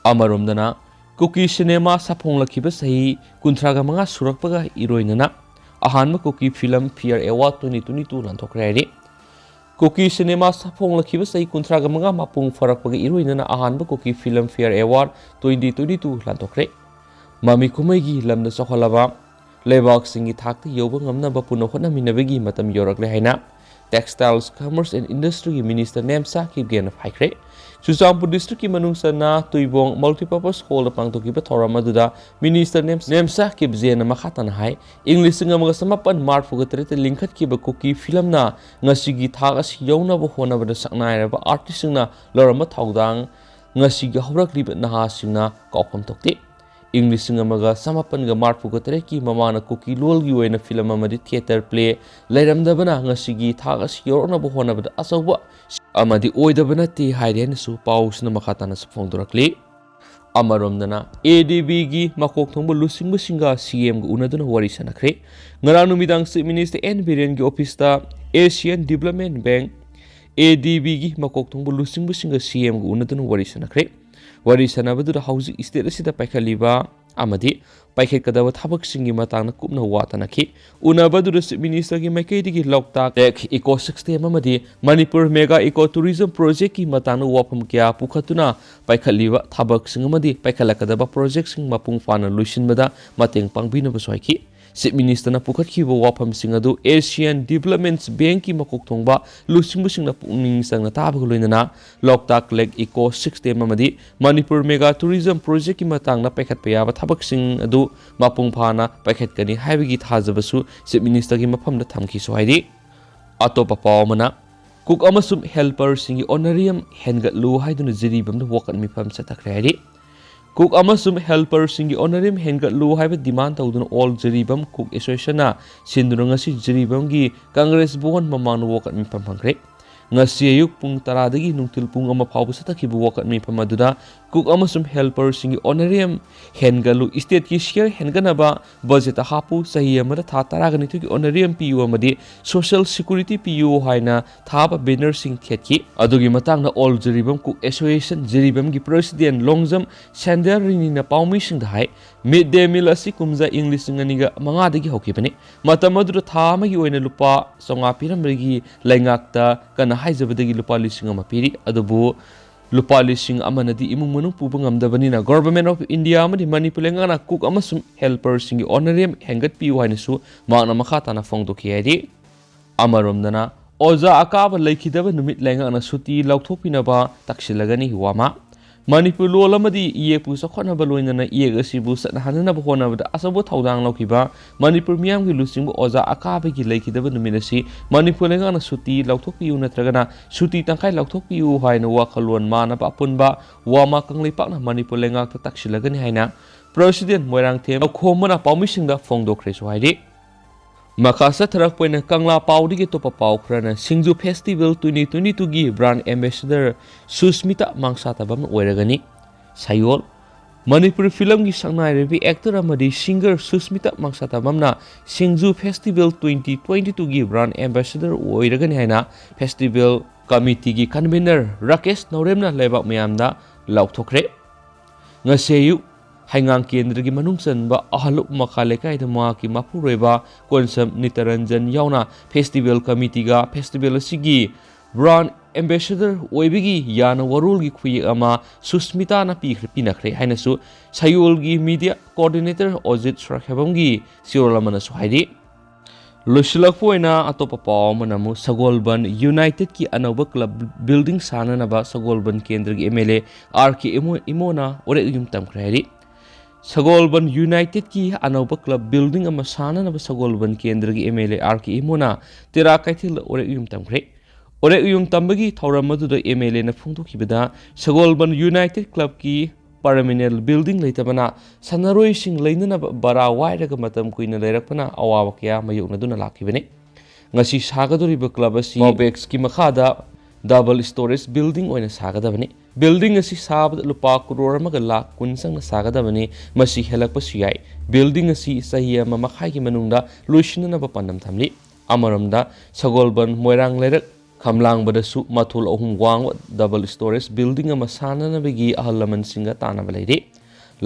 ꯑꯃꯔꯣꯝꯗꯅ, ꯀꯨꯀꯤ ꯁꯤꯅꯦꯃꯥ ꯁꯥꯐꯣꯡꯂꯛꯈꯤꯕ ꯆꯍꯤ ꯀꯨꯟꯊ꯭ꯔꯥꯒ ꯃꯉꯥ ꯁꯨꯔꯛꯄꯒ ꯏꯔꯣꯏꯅꯅ ꯑꯍꯥꯟꯕ Kuki film fair award twenty twenty two ꯂꯥꯟꯊꯣꯛꯈ꯭ꯔꯦ ꯍꯥꯏꯔꯤ꯫ ꯀꯨꯀꯤ ꯁꯤꯅꯦꯃꯥ ꯁꯥꯐꯣꯡꯂꯛꯈꯤꯕ ꯆꯍꯤ ꯀꯨꯟꯊ꯭ꯔꯥꯒ ꯃꯉꯥ ꯃꯄꯨꯡ ꯐꯥꯔꯛꯄꯒ ꯏꯔꯣꯏꯅꯅ ꯑꯍꯥꯟꯕ Kuki film fair award twenty twenty two ꯂꯥꯟꯊꯣꯛꯈ꯭ꯔꯦ꯫ ꯃꯃꯤ ꯀꯨꯝꯍꯩꯒꯤ ꯂꯝꯗ ꯆꯥꯎꯈꯠꯂꯕ ꯂꯩꯕꯥꯛꯁꯤꯡꯒꯤ ꯊꯥꯛꯇ ꯌꯧꯕ ꯉꯝꯅꯕ ꯄꯨꯟꯅ ꯍꯣꯠꯅꯃꯤꯟꯅꯕꯒꯤ ꯃꯇꯝ ꯌꯧꯔꯛꯂꯦ ꯍꯥꯏꯅ Textiles, Commerce and Industryꯒꯤ ꯃꯤꯅꯤꯁꯇꯔ ꯅꯦꯝꯁꯥ ꯀꯤꯞꯒꯦꯟꯅ ꯍꯥꯏꯈ꯭ꯔꯦ꯫ ꯆꯨꯔꯆꯥꯟꯄꯨꯔ ꯗꯤꯁꯇ꯭ꯔꯤꯛꯀꯤ ꯃꯅꯨꯡ ꯆꯟꯅ ꯇꯨꯏꯕꯣꯡ ꯃꯜꯇꯤꯄꯔꯄꯁ ꯍꯣꯜꯗ ꯄꯥꯡꯊꯣꯛꯈꯤꯕ ꯊꯧꯔꯝ ꯑꯗꯨꯗ ꯃꯤꯅꯤꯁꯇꯔ ꯅꯦꯝ-, ꯅꯦꯝꯁꯥ ꯀꯤꯞꯒꯦꯟꯅ ꯃꯈꯥ ꯇꯥꯅ ꯍꯥꯏ, ꯏꯪ ꯂꯤꯁꯤꯡ ꯑꯃꯒ ꯆꯃꯥꯄꯟ ꯃꯔꯤꯐꯨꯒ ꯇꯔꯦꯠꯇ ꯂꯤꯡꯈꯠꯈꯤꯕ ꯀꯨꯀꯤ ꯐꯤꯂꯝꯅ ꯉꯁꯤꯒꯤ ꯊꯥꯛ ꯑꯁꯤ ꯌꯧꯅꯕ ꯍꯣꯠꯅꯕꯗ ꯁꯛꯅꯥꯏꯔꯕ ꯑꯥꯔꯇꯤꯁꯁꯤꯡꯅ ꯂꯧꯔꯝꯕ ꯊꯧꯗꯥꯡ ꯉꯁꯤꯒꯤ ꯍꯧꯔꯛꯂꯤꯕ ꯅꯍꯥꯁꯤꯡꯅ ꯀꯥꯎꯐꯝ ꯊꯣꯛꯇꯦ꯫ ꯏꯪ ꯂꯤꯁꯤꯡ ꯑꯃꯒ ꯆꯃꯥꯄꯟꯒ ꯃꯔꯤꯐꯨꯒ ꯇꯔꯦꯠꯀꯤ ꯃꯃꯥꯡꯗ ꯀꯨꯀꯤ ꯂꯣꯜꯒꯤ ꯑꯣꯏꯅ ꯐꯤꯂꯝ ꯑꯃꯗꯤ ꯊꯤꯌꯦꯇꯔ ꯄ꯭ꯂꯦ ꯂꯩꯔꯝꯗꯕꯅ ꯉꯁꯤꯒꯤ ꯊꯥꯛ ꯑꯁꯤ ꯌꯧꯔꯛꯅꯕ ꯍꯣꯠꯅꯕꯗ ꯑꯆꯧꯕ ꯑꯃꯗꯤ ꯑꯣꯏꯗꯕ ꯅꯠꯇꯦ ꯍꯥꯏꯔꯤ ꯍꯥꯏꯅꯁꯨ ꯄꯥꯎꯁꯤꯅ ꯃꯈꯥ ꯇꯥꯅꯁꯨ ꯐꯣꯡꯗꯣꯔꯛꯂꯤ꯫ ꯑꯃꯔꯣꯝꯗꯅ, ADBꯒꯤ ꯃꯀꯣꯛ ꯊꯣꯡꯕ ꯂꯨꯆꯤꯡꯕꯁꯤꯡꯒ CMꯒ ꯎꯅꯗꯨꯅ ꯋꯥꯔꯤ ꯁꯥꯟꯅꯈ꯭ꯔꯦ꯫ ꯉꯔꯥꯡ ꯅꯨꯃꯤꯗꯥꯡ Chief Minister N ꯕꯤꯔꯦꯟꯒꯤ ꯑꯣꯐꯤꯁꯇ Asian Development Bank, ADBꯒꯤ ꯃꯀꯣꯛ ꯊꯣꯡꯕ ꯂꯨꯆꯤꯡꯕꯁꯤꯡꯒ CMꯒ ꯎꯅꯗꯨꯅ ꯋꯥꯔꯤ ꯁꯥꯟꯅꯈ꯭ꯔꯦ꯫ ꯋꯥꯔꯤ ꯁꯥꯟꯅꯕꯗꯨꯗ ꯍꯧꯖꯤꯛ state ꯑꯁꯤꯗ ꯄꯥꯏꯈꯠꯂꯤꯕ ꯑꯃꯗꯤ ꯄꯥꯏꯈꯠꯀꯗꯕ ꯊꯕꯛꯁꯤꯡꯒꯤ ꯃꯇꯥꯡꯗ ꯀꯨꯞꯅ ꯋꯥ ꯇꯥꯅꯈꯤ꯫ ꯎꯅꯕꯗꯨꯗ Chief Ministerꯒꯤ ꯃꯥꯏꯀꯩꯗꯒꯤ ꯂꯣꯛꯇꯥꯛ Lake Ecosystem ꯑꯃꯗꯤ ꯃꯅꯤꯄꯨꯔ Mega Eco Tourism Projectꯀꯤ ꯃꯇꯥꯡꯗ ꯋꯥꯐꯝ ꯀꯌꯥ ꯄꯨꯈꯠꯇꯨꯅ ꯄꯥꯏꯈꯠꯂꯤꯕ ꯊꯕꯛꯁꯤꯡ ꯑꯃꯗꯤ ꯄꯥꯏꯈꯠꯂꯛꯀꯗꯕ projectꯁꯤꯡ ꯃꯄꯨꯡ ꯐꯥꯅ ꯂꯣꯏꯁꯤꯟꯕꯗ ꯃꯇꯦꯡ ꯄꯥꯡꯕꯤꯅꯕꯁꯨ ꯍꯥꯏꯈꯤ꯫ Chief Ministerꯅ ꯄꯨꯈꯠꯈꯤꯕ ꯋꯥꯐꯝꯁꯤꯡ ꯑꯗꯨ Asian Development Bankꯀꯤ ꯃꯀꯣꯛ ꯊꯣꯡꯕ ꯂꯨꯆꯤꯡꯕꯁꯤꯡꯅ ꯄꯨꯛꯅꯤꯡ ꯆꯪꯅ ꯇꯥꯕꯒ ꯂꯣꯏꯅꯅ ꯂꯣꯛꯇꯥꯛ Lake Ecosystem ꯑꯃꯗꯤ ꯃꯅꯤꯄꯨꯔ Mega Tourism Projectꯀꯤ ꯃꯇꯥꯡꯗ ꯄꯥꯏꯈꯠꯄ ꯌꯥꯕ ꯊꯕꯛꯁꯤꯡ ꯑꯗꯨ ꯃꯄꯨꯡ ꯐꯥꯅ ꯄꯥꯏꯈꯠꯀꯅꯤ ꯍꯥꯏꯕꯒꯤ ꯊꯥꯖꯕꯁꯨ Chief Ministerꯒꯤ ꯃꯐꯝꯗ ꯊꯝꯈꯤꯁꯨ ꯍꯥꯏꯔꯤ꯫ ꯑꯇꯣꯞꯄ ꯄꯥꯎ ꯑꯃꯅ, cook ꯑꯃꯁꯨꯡ helperꯁꯤꯡꯒꯤ honorarium ꯍꯦꯟꯒꯠꯂꯨ ꯍꯥꯏꯗꯨꯅ ꯖꯤꯔꯤꯕꯥꯝꯗ ꯋꯥꯀꯠ ꯃꯤꯐꯝ ꯆꯠꯊꯈ꯭ꯔꯦ ꯍꯥꯏꯔꯤ꯫ ꯀꯨꯛ ꯑꯃꯁꯨꯡ ꯍꯦꯜꯄꯔꯁꯤꯡꯒꯤ ꯑꯣꯅꯔꯦꯔꯤꯌꯝ ꯍꯦꯟꯒꯠꯂꯨ ꯍꯥꯏꯕ ꯗꯤꯃꯥꯟ ꯇꯧꯗꯨꯅ ꯑꯣꯜ ꯖꯤꯔꯤꯕꯥꯝ ꯀꯨꯛ ꯑꯦꯁꯣꯁꯤꯌꯦꯁꯟꯅ ꯁꯤꯟꯗꯨꯅ ꯉꯁꯤ ꯖꯤꯔꯤꯕꯥꯝꯒꯤ ꯀꯪꯒ꯭ꯔꯦꯁ ꯚꯋꯟ ꯃꯃꯥꯡꯗ ꯋꯥꯀꯠ ꯃꯤꯐꯝ ꯐꯝꯈ꯭ꯔꯦ꯫ ꯉꯁꯤ ꯑꯌꯨꯛ ꯄꯨꯡ ꯇꯔꯥꯗꯒꯤ ꯅꯨꯡꯊꯤꯜ ꯄꯨꯡ ꯑꯃ ꯐꯥꯎꯕ ꯆꯠꯊꯈꯤꯕ ꯋꯥꯀꯠ ꯃꯤꯐꯝ ꯑꯗꯨꯗ ꯀꯨꯛ ꯑꯃꯁꯨꯡ ꯍꯦꯜꯄꯔꯁꯤꯡꯒꯤ ꯑꯣꯅꯔꯦꯔꯤꯌꯝ ꯍꯦꯟꯒꯠꯂꯨ, ꯁ꯭ꯇꯦꯠꯀꯤ ꯁꯤꯌꯔ ꯍꯦꯟꯒꯠꯅꯕ ꯕꯖꯦꯠꯇ ꯍꯥꯞꯄꯨ, ꯆꯍꯤ ꯑꯃꯗ ꯊꯥ ꯇꯔꯥꯒ ꯅꯤꯊꯣꯏꯒꯤ ꯑꯣꯅꯔꯦꯔꯤꯌꯝ ꯄꯤꯌꯨ ꯑꯃꯗꯤ ꯁꯣꯁꯤꯌꯦꯜ ꯁꯦꯀ꯭ꯌꯨꯔꯤꯇꯤ ꯄꯤꯌꯨ ꯍꯥꯏꯅ ꯊꯥꯕ ꯕꯦꯅꯔꯁꯤꯡ ꯊꯦꯠꯈꯤ꯫ ꯑꯗꯨꯒꯤ ꯃꯇꯥꯡꯗ ꯑꯣꯜ ꯖꯤꯔꯤꯕꯥꯝ ꯀꯨꯛ ꯑꯦꯁꯣꯁꯤꯌꯦꯁꯟ ꯖꯤꯔꯤꯕꯥꯝꯒꯤ ꯄ꯭ꯔꯦꯁꯤꯗꯦꯟꯠ ꯂꯣꯡꯖꯝ ꯁꯦꯟꯗ꯭ꯔꯤꯅꯤꯅ ꯄꯥꯎꯃꯤꯁꯤꯡꯗ ꯍꯥꯏ, ꯃꯤꯗ ꯗꯦ ꯃꯤꯜ ꯑꯁꯤ ꯀꯨꯝꯖꯥ ꯏꯪ ꯂꯤꯁꯤꯡ ꯑꯅꯤꯒ ꯃꯉꯥꯗꯒꯤ ꯍꯧꯈꯤꯕꯅꯤ꯫ ꯃꯇꯝ ꯑꯗꯨꯗ ꯊꯥ ꯑꯃꯒꯤ ꯑꯣꯏꯅ ꯂꯨꯄꯥ ꯆꯥꯝꯃꯉꯥ ꯄꯤꯔꯝꯕꯗꯒꯤ ꯂꯩꯉꯥꯛꯇ ꯀꯟꯅ ꯍꯥꯏꯖꯕꯗꯒꯤ ꯂꯨꯄꯥ ꯂꯤꯁꯤꯡ ꯑꯃ ꯄꯤꯔꯤ꯫ ꯑꯗꯨꯕꯨ ꯂꯨꯄꯥ ꯂꯤꯁꯤꯡ ꯑꯃꯅꯗꯤ ꯏꯃꯨꯡ ꯃꯅꯨꯡ ꯄꯨꯕ ꯉꯝꯗꯕꯅꯤꯅ Government of India ꯑꯃꯗꯤ ꯃꯅꯤꯄꯨꯔ ꯂꯩꯉꯥꯛꯅ ꯀꯨꯛ ꯑꯃꯁꯨꯡ ꯍꯦꯜꯄꯔꯁꯤꯡꯒꯤ ꯑꯣꯅꯔꯦꯔꯤꯌꯝ ꯍꯦꯟꯒꯠꯄꯤꯌꯨ ꯍꯥꯏꯅꯁꯨ ꯃꯍꯥꯛꯅ ꯃꯈꯥ ꯇꯥꯅ ꯐꯣꯡꯗꯣꯛꯈꯤ ꯍꯥꯏꯔꯤ꯫ ꯑꯃꯔꯣꯝꯗꯅ ꯑꯣꯖꯥ ꯑꯀꯥꯕ ꯂꯩꯈꯤꯗꯕ ꯅꯨꯃꯤꯠ ꯂꯩꯉꯥꯛꯅ ꯁꯨꯇꯤ ꯂꯧꯊꯣꯛꯄꯤꯅꯕ ꯇꯛꯁꯤꯜꯂꯒꯅꯤ꯫ ꯋꯥꯃꯥ꯫ ꯃꯅꯤꯄꯨꯔ ꯂꯣꯜ ꯑꯃꯗꯤ ꯏꯌꯦꯛꯄꯨ ꯆꯥꯎꯈꯠꯅꯕ ꯂꯣꯏꯅꯅ ꯏꯌꯦꯛ ꯑꯁꯤꯕꯨ ꯆꯠꯅꯍꯟꯅꯕ ꯍꯣꯠꯅꯕꯗ ꯑꯆꯧꯕ ꯊꯧꯗꯥꯡ ꯂꯧꯈꯤꯕ ꯃꯅꯤꯄꯨꯔ ꯃꯤꯌꯥꯝꯒꯤ ꯂꯨꯆꯤꯡꯕ ꯑꯣꯖꯥ ꯑꯀꯥꯕꯒꯤ ꯂꯩꯈꯤꯗꯕ ꯅꯨꯃꯤꯠ ꯑꯁꯤ ꯃꯅꯤꯄꯨꯔ ꯂꯩꯉꯥꯛꯅ ꯁꯨꯇꯤ ꯂꯧꯊꯣꯛꯄꯤꯌꯨ ꯅꯠꯇ꯭ꯔꯒꯅ ꯁꯨꯇꯤ ꯇꯪꯈꯥꯏ ꯂꯧꯊꯣꯛꯄꯤꯌꯨ ꯍꯥꯏꯅ ꯋꯥꯈꯜꯂꯣꯟ ꯃꯥꯟꯅꯕ ꯑꯄꯨꯟꯕ ꯋꯥꯃꯥ ꯀꯪꯂꯩꯄꯥꯛꯅ ꯃꯅꯤꯄꯨꯔ ꯂꯩꯉꯥꯛꯇ ꯇꯛꯁꯤꯜꯂꯒꯅꯤ ꯍꯥꯏꯅ ꯄ꯭ꯔꯦꯁꯤꯗꯦꯟꯠ ꯃꯣꯏꯔꯥꯡꯊꯦꯝ ꯂꯧꯈꯣꯝꯕꯅ ꯄꯥꯎꯃꯤꯁꯤꯡꯗ ꯐꯣꯡꯗꯣꯛꯈ꯭ꯔꯦꯁꯨ ꯍꯥꯏꯔꯤ꯫ ꯃꯈꯥ ꯆꯠꯊꯔꯛꯄ ꯑꯣꯏꯅ ꯀꯪꯂꯥ ꯄꯥꯎꯗꯒꯤ ꯑꯇꯣꯞꯄ ꯄꯥꯎ ꯈꯔꯅ ꯁꯤꯡꯖꯨ ꯐꯦꯁꯇꯤꯚꯦꯜ ꯇ꯭ꯋꯦꯟꯇꯤ ꯇ꯭ꯋꯦꯟꯇꯤ ꯇꯨꯒꯤ ꯕ꯭ꯔꯥꯟꯗ ꯑꯦꯝꯕꯦꯁꯦꯗꯔ ꯁꯨꯁꯃꯤꯇꯥ ꯃꯥꯡꯁꯥꯇꯕꯝ ꯑꯣꯏꯔꯒꯅꯤ꯫ ꯁꯌꯣꯜ꯫ ꯃꯅꯤꯄꯨꯔꯤ ꯐꯤꯂꯝꯒꯤ ꯁꯛꯅꯥꯏꯔꯕꯤ ꯑꯦꯛꯇꯔ ꯑꯃꯗꯤ ꯁꯤꯡꯒꯔ ꯁꯨꯁꯃꯤꯇꯥ ꯃꯥꯡꯁꯥꯇꯕꯝꯅ ꯁꯤꯡꯖꯨ ꯐꯦꯁꯇꯤꯚꯦꯜ ꯇ꯭ꯋꯦꯟꯇꯤ ꯇ꯭ꯋꯦꯟꯇꯤ ꯇꯨꯒꯤ ꯕ꯭ꯔꯥꯟꯗ ꯑꯦꯝꯕꯦꯁꯦꯗꯔ ꯑꯣꯏꯔꯒꯅꯤ ꯍꯥꯏꯅ ꯐꯦꯁꯇꯤꯚꯦꯜ ꯀꯃꯤꯇꯤꯒꯤ ꯀꯟꯚꯤꯅꯔ ꯔꯥꯀꯦꯁ ꯅꯧꯔꯦꯝꯅ ꯂꯩꯕꯥꯛ ꯃꯤꯌꯥꯝꯗ ꯂꯥꯎꯊꯣꯛꯈ꯭ꯔꯦ꯫ ꯉꯁꯤ ꯑꯌꯨꯛ ꯍꯩꯉꯥꯡ ꯀꯦꯟꯗ꯭ꯔꯒꯤ ꯃꯅꯨꯡ ꯆꯟꯕ ꯑꯍꯜꯂꯨꯞ ꯃꯈꯥ ꯂꯩꯀꯥꯏꯗ ꯃꯍꯥꯛꯀꯤ ꯃꯄꯨꯔꯣꯏꯕ ꯀꯣꯟꯁꯝ ꯅꯤꯇꯔꯟꯖꯟ ꯌꯥꯎꯅ ꯐꯦꯁꯇꯤꯚꯦꯜ ꯀꯃꯤꯇꯤꯒ ꯐꯦꯁꯇꯤꯚꯦꯜ ꯑꯁꯤꯒꯤ ꯕ꯭ꯔꯥꯟꯗ ꯑꯦꯝꯕꯦꯁꯦꯗꯔ ꯑꯣꯏꯕꯒꯤ ꯌꯥꯅ ꯋꯥꯔꯣꯜꯒꯤ ꯈꯨꯌꯦꯛ ꯑꯃ ꯁꯨꯁꯃꯤꯇꯥꯅ ꯄꯤꯈ꯭ꯔꯦ, ꯄꯤꯅꯈ꯭ꯔꯦ ꯍꯥꯏꯅꯁꯨ ꯁꯌꯣꯜꯒꯤ ꯃꯤꯗꯤꯌꯥ ꯀꯣꯑꯣꯔꯗꯤꯅꯦꯇꯔ ꯑꯣꯖꯤꯠ ꯁ꯭ꯔꯈꯦꯕꯝꯒꯤ ꯁꯤꯔꯣꯜ ꯑꯃꯅꯁꯨ ꯍꯥꯏꯔꯤ꯫ ꯂꯣꯏꯁꯤꯜꯂꯛꯄ ꯑꯣꯏꯅ ꯑꯇꯣꯞꯄ ꯄꯥꯎ ꯑꯃꯅ ꯑꯃꯨꯛ ꯁꯒꯣꯜꯕꯟ ꯌꯨꯅꯥꯏꯇꯦꯗꯀꯤ ꯑꯅꯧꯕ ꯀ꯭ꯂꯕ ꯕꯤꯜꯗꯤꯡ ꯁꯥꯅꯅꯕ ꯁꯒꯣꯜꯕꯟ ꯀꯦꯟꯗ꯭ꯔꯒꯤ ꯑꯦꯝ ꯑꯦꯜ ꯑꯦ ꯑꯥꯔ ꯀꯦ ꯏꯃꯣ-, ꯏꯃꯣꯅ ꯋꯥꯔꯦꯞ ꯌꯨꯝ ꯇꯝꯈ꯭ꯔꯦ ꯍꯥꯏꯔꯤ꯫ ꯁꯒꯣꯜꯕꯟ ꯌꯨꯅꯥꯏꯇꯦꯗꯀꯤ ꯑꯅꯧꯕ ꯀ꯭ꯂꯕ ꯕꯤꯜꯗꯤꯡ ꯑꯃ ꯁꯥꯅꯅꯕ ꯁꯒꯣꯜꯕꯟ ꯀꯦꯟꯗ꯭ꯔꯒꯤ ꯑꯦꯝ ꯑꯦꯜ ꯑꯦ ꯑꯥꯔ ꯀꯦ ꯏꯃꯣꯅ ꯇꯦꯔꯥ ꯀꯩꯊꯦꯜꯗ ꯋꯥꯔꯦꯞ ꯌꯨꯝ ꯇꯝꯈ꯭ꯔꯦ꯫ ꯋꯥꯔꯦꯞ ꯌꯨꯝ ꯇꯝꯕꯒꯤ ꯊꯧꯔꯝ ꯑꯗꯨꯗ ꯑꯦꯝ ꯑꯦꯜ ꯑꯦꯅ ꯐꯣꯡꯗꯣꯛꯈꯤꯕꯗ ꯁꯒꯣꯜꯕꯟ ꯌꯨꯅꯥꯏꯇꯦꯗ ꯀ꯭ꯂꯕꯀꯤ permanent building ꯂꯩꯇꯕꯅ ꯁꯥꯟꯅꯔꯣꯏꯁꯤꯡ ꯂꯩꯅꯅꯕ ꯚꯔꯥ ꯋꯥꯏꯔꯒ ꯃꯇꯝ ꯀꯨꯏꯅ ꯂꯩꯔꯛꯄꯅ ꯑꯋꯥꯕ ꯀꯌꯥ ꯃꯥꯌꯣꯛꯅꯗꯨꯅ ꯂꯥꯛꯈꯤꯕꯅꯤ꯫ ꯉꯁꯤ ꯁꯥꯒꯗꯧꯔꯤꯕ club ꯑꯁꯤ ꯃꯣꯕꯦꯛꯁꯀꯤ ꯃꯈꯥꯗ double storage building ꯑꯣꯏꯅ ꯁꯥꯒꯗꯕꯅꯤ꯫ Building ꯑꯁꯤ ꯁꯥꯕꯗ ꯂꯨꯄꯥ ꯀ꯭ꯔꯣꯔ ꯑꯃꯒ ꯂꯥꯈ ꯀꯨꯟ ꯆꯪꯅ ꯁꯥꯒꯗꯕꯅꯤ꯫ ꯃꯁꯤ ꯍꯦꯜꯂꯛꯄꯁꯨ ꯌꯥꯏ꯫ Building ꯑꯁꯤ ꯆꯍꯤ ꯑꯃ ꯃꯈꯥꯏꯒꯤ ꯃꯅꯨꯡꯗ ꯂꯣꯏꯁꯤꯟꯅꯅꯕ ꯄꯥꯟꯗꯝ ꯊꯝꯂꯤ꯫ ꯑꯃꯔꯣꯝꯗ ꯁꯒꯣꯜꯕꯟ ꯃꯣꯏꯔꯥꯡ ꯂꯩꯔꯛ ꯈꯝꯂꯥꯡꯕꯗꯁꯨ ꯃꯊꯣꯜ ꯑꯍꯨꯝ ꯋꯥꯡꯕ double storage building ꯑꯃ ꯁꯥꯅꯅꯕꯒꯤ ꯑꯍꯜ ꯂꯃꯟꯁꯤꯡꯒ ꯇꯥꯟꯅꯕ ꯂꯩꯔꯤ꯫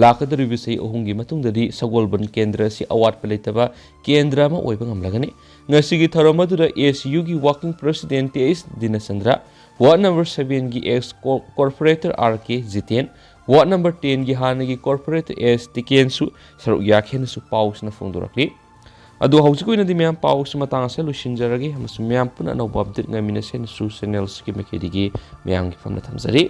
ꯂꯥꯛꯀꯗꯧꯔꯤꯕ ꯆꯍꯤ ꯑꯍꯨꯝꯒꯤ ꯃꯇꯨꯡꯗꯗꯤ ꯁꯒꯣꯜꯕꯟ ꯀꯦꯟꯗ꯭ꯔ ꯑꯁꯤ ꯑꯋꯥꯠꯄ ꯂꯩꯇꯕ ꯀꯦꯟꯗ꯭ꯔ ꯑꯃ ꯑꯣꯏꯕ ꯉꯝꯂꯒꯅꯤ꯫ ꯉꯁꯤꯒꯤ ꯊꯧꯔꯝ ꯑꯗꯨꯗ ACU ꯒꯤ working president T H Dinachandra, ward number seven ꯒꯤ ex co-, corporator R K Jiten, ward number ten ꯒꯤ ꯍꯥꯟꯅꯒꯤ corporator S ꯇꯤꯀꯦꯟꯁꯨ ꯁꯔꯨꯛ ꯌꯥꯈꯤꯅꯁꯨ ꯄꯥꯎꯁꯤꯅ ꯐꯣꯡꯗꯣꯔꯛꯂꯤ꯫ ꯑꯗꯣ ꯍꯧꯖꯤꯛ ꯑꯣꯏꯅꯗꯤ ꯃꯌꯥꯝ ꯄꯥꯎꯁꯤ ꯃꯇꯥꯡ ꯑꯁꯤꯗ ꯂꯣꯏꯁꯤꯟꯖꯔꯒꯦ ꯑꯃꯁꯨꯡ ꯃꯌꯥꯝ ꯄꯨꯟꯅ ꯑꯅꯧꯕ update ꯉꯥꯏꯃꯤꯟꯅꯁꯦꯅꯁꯨ channel ꯑꯁꯤꯒꯤ ꯃꯥꯏꯀꯩꯗꯒꯤ ꯃꯌꯥꯝꯒꯤ ꯐꯝꯅ ꯊꯝꯖꯔꯤ꯫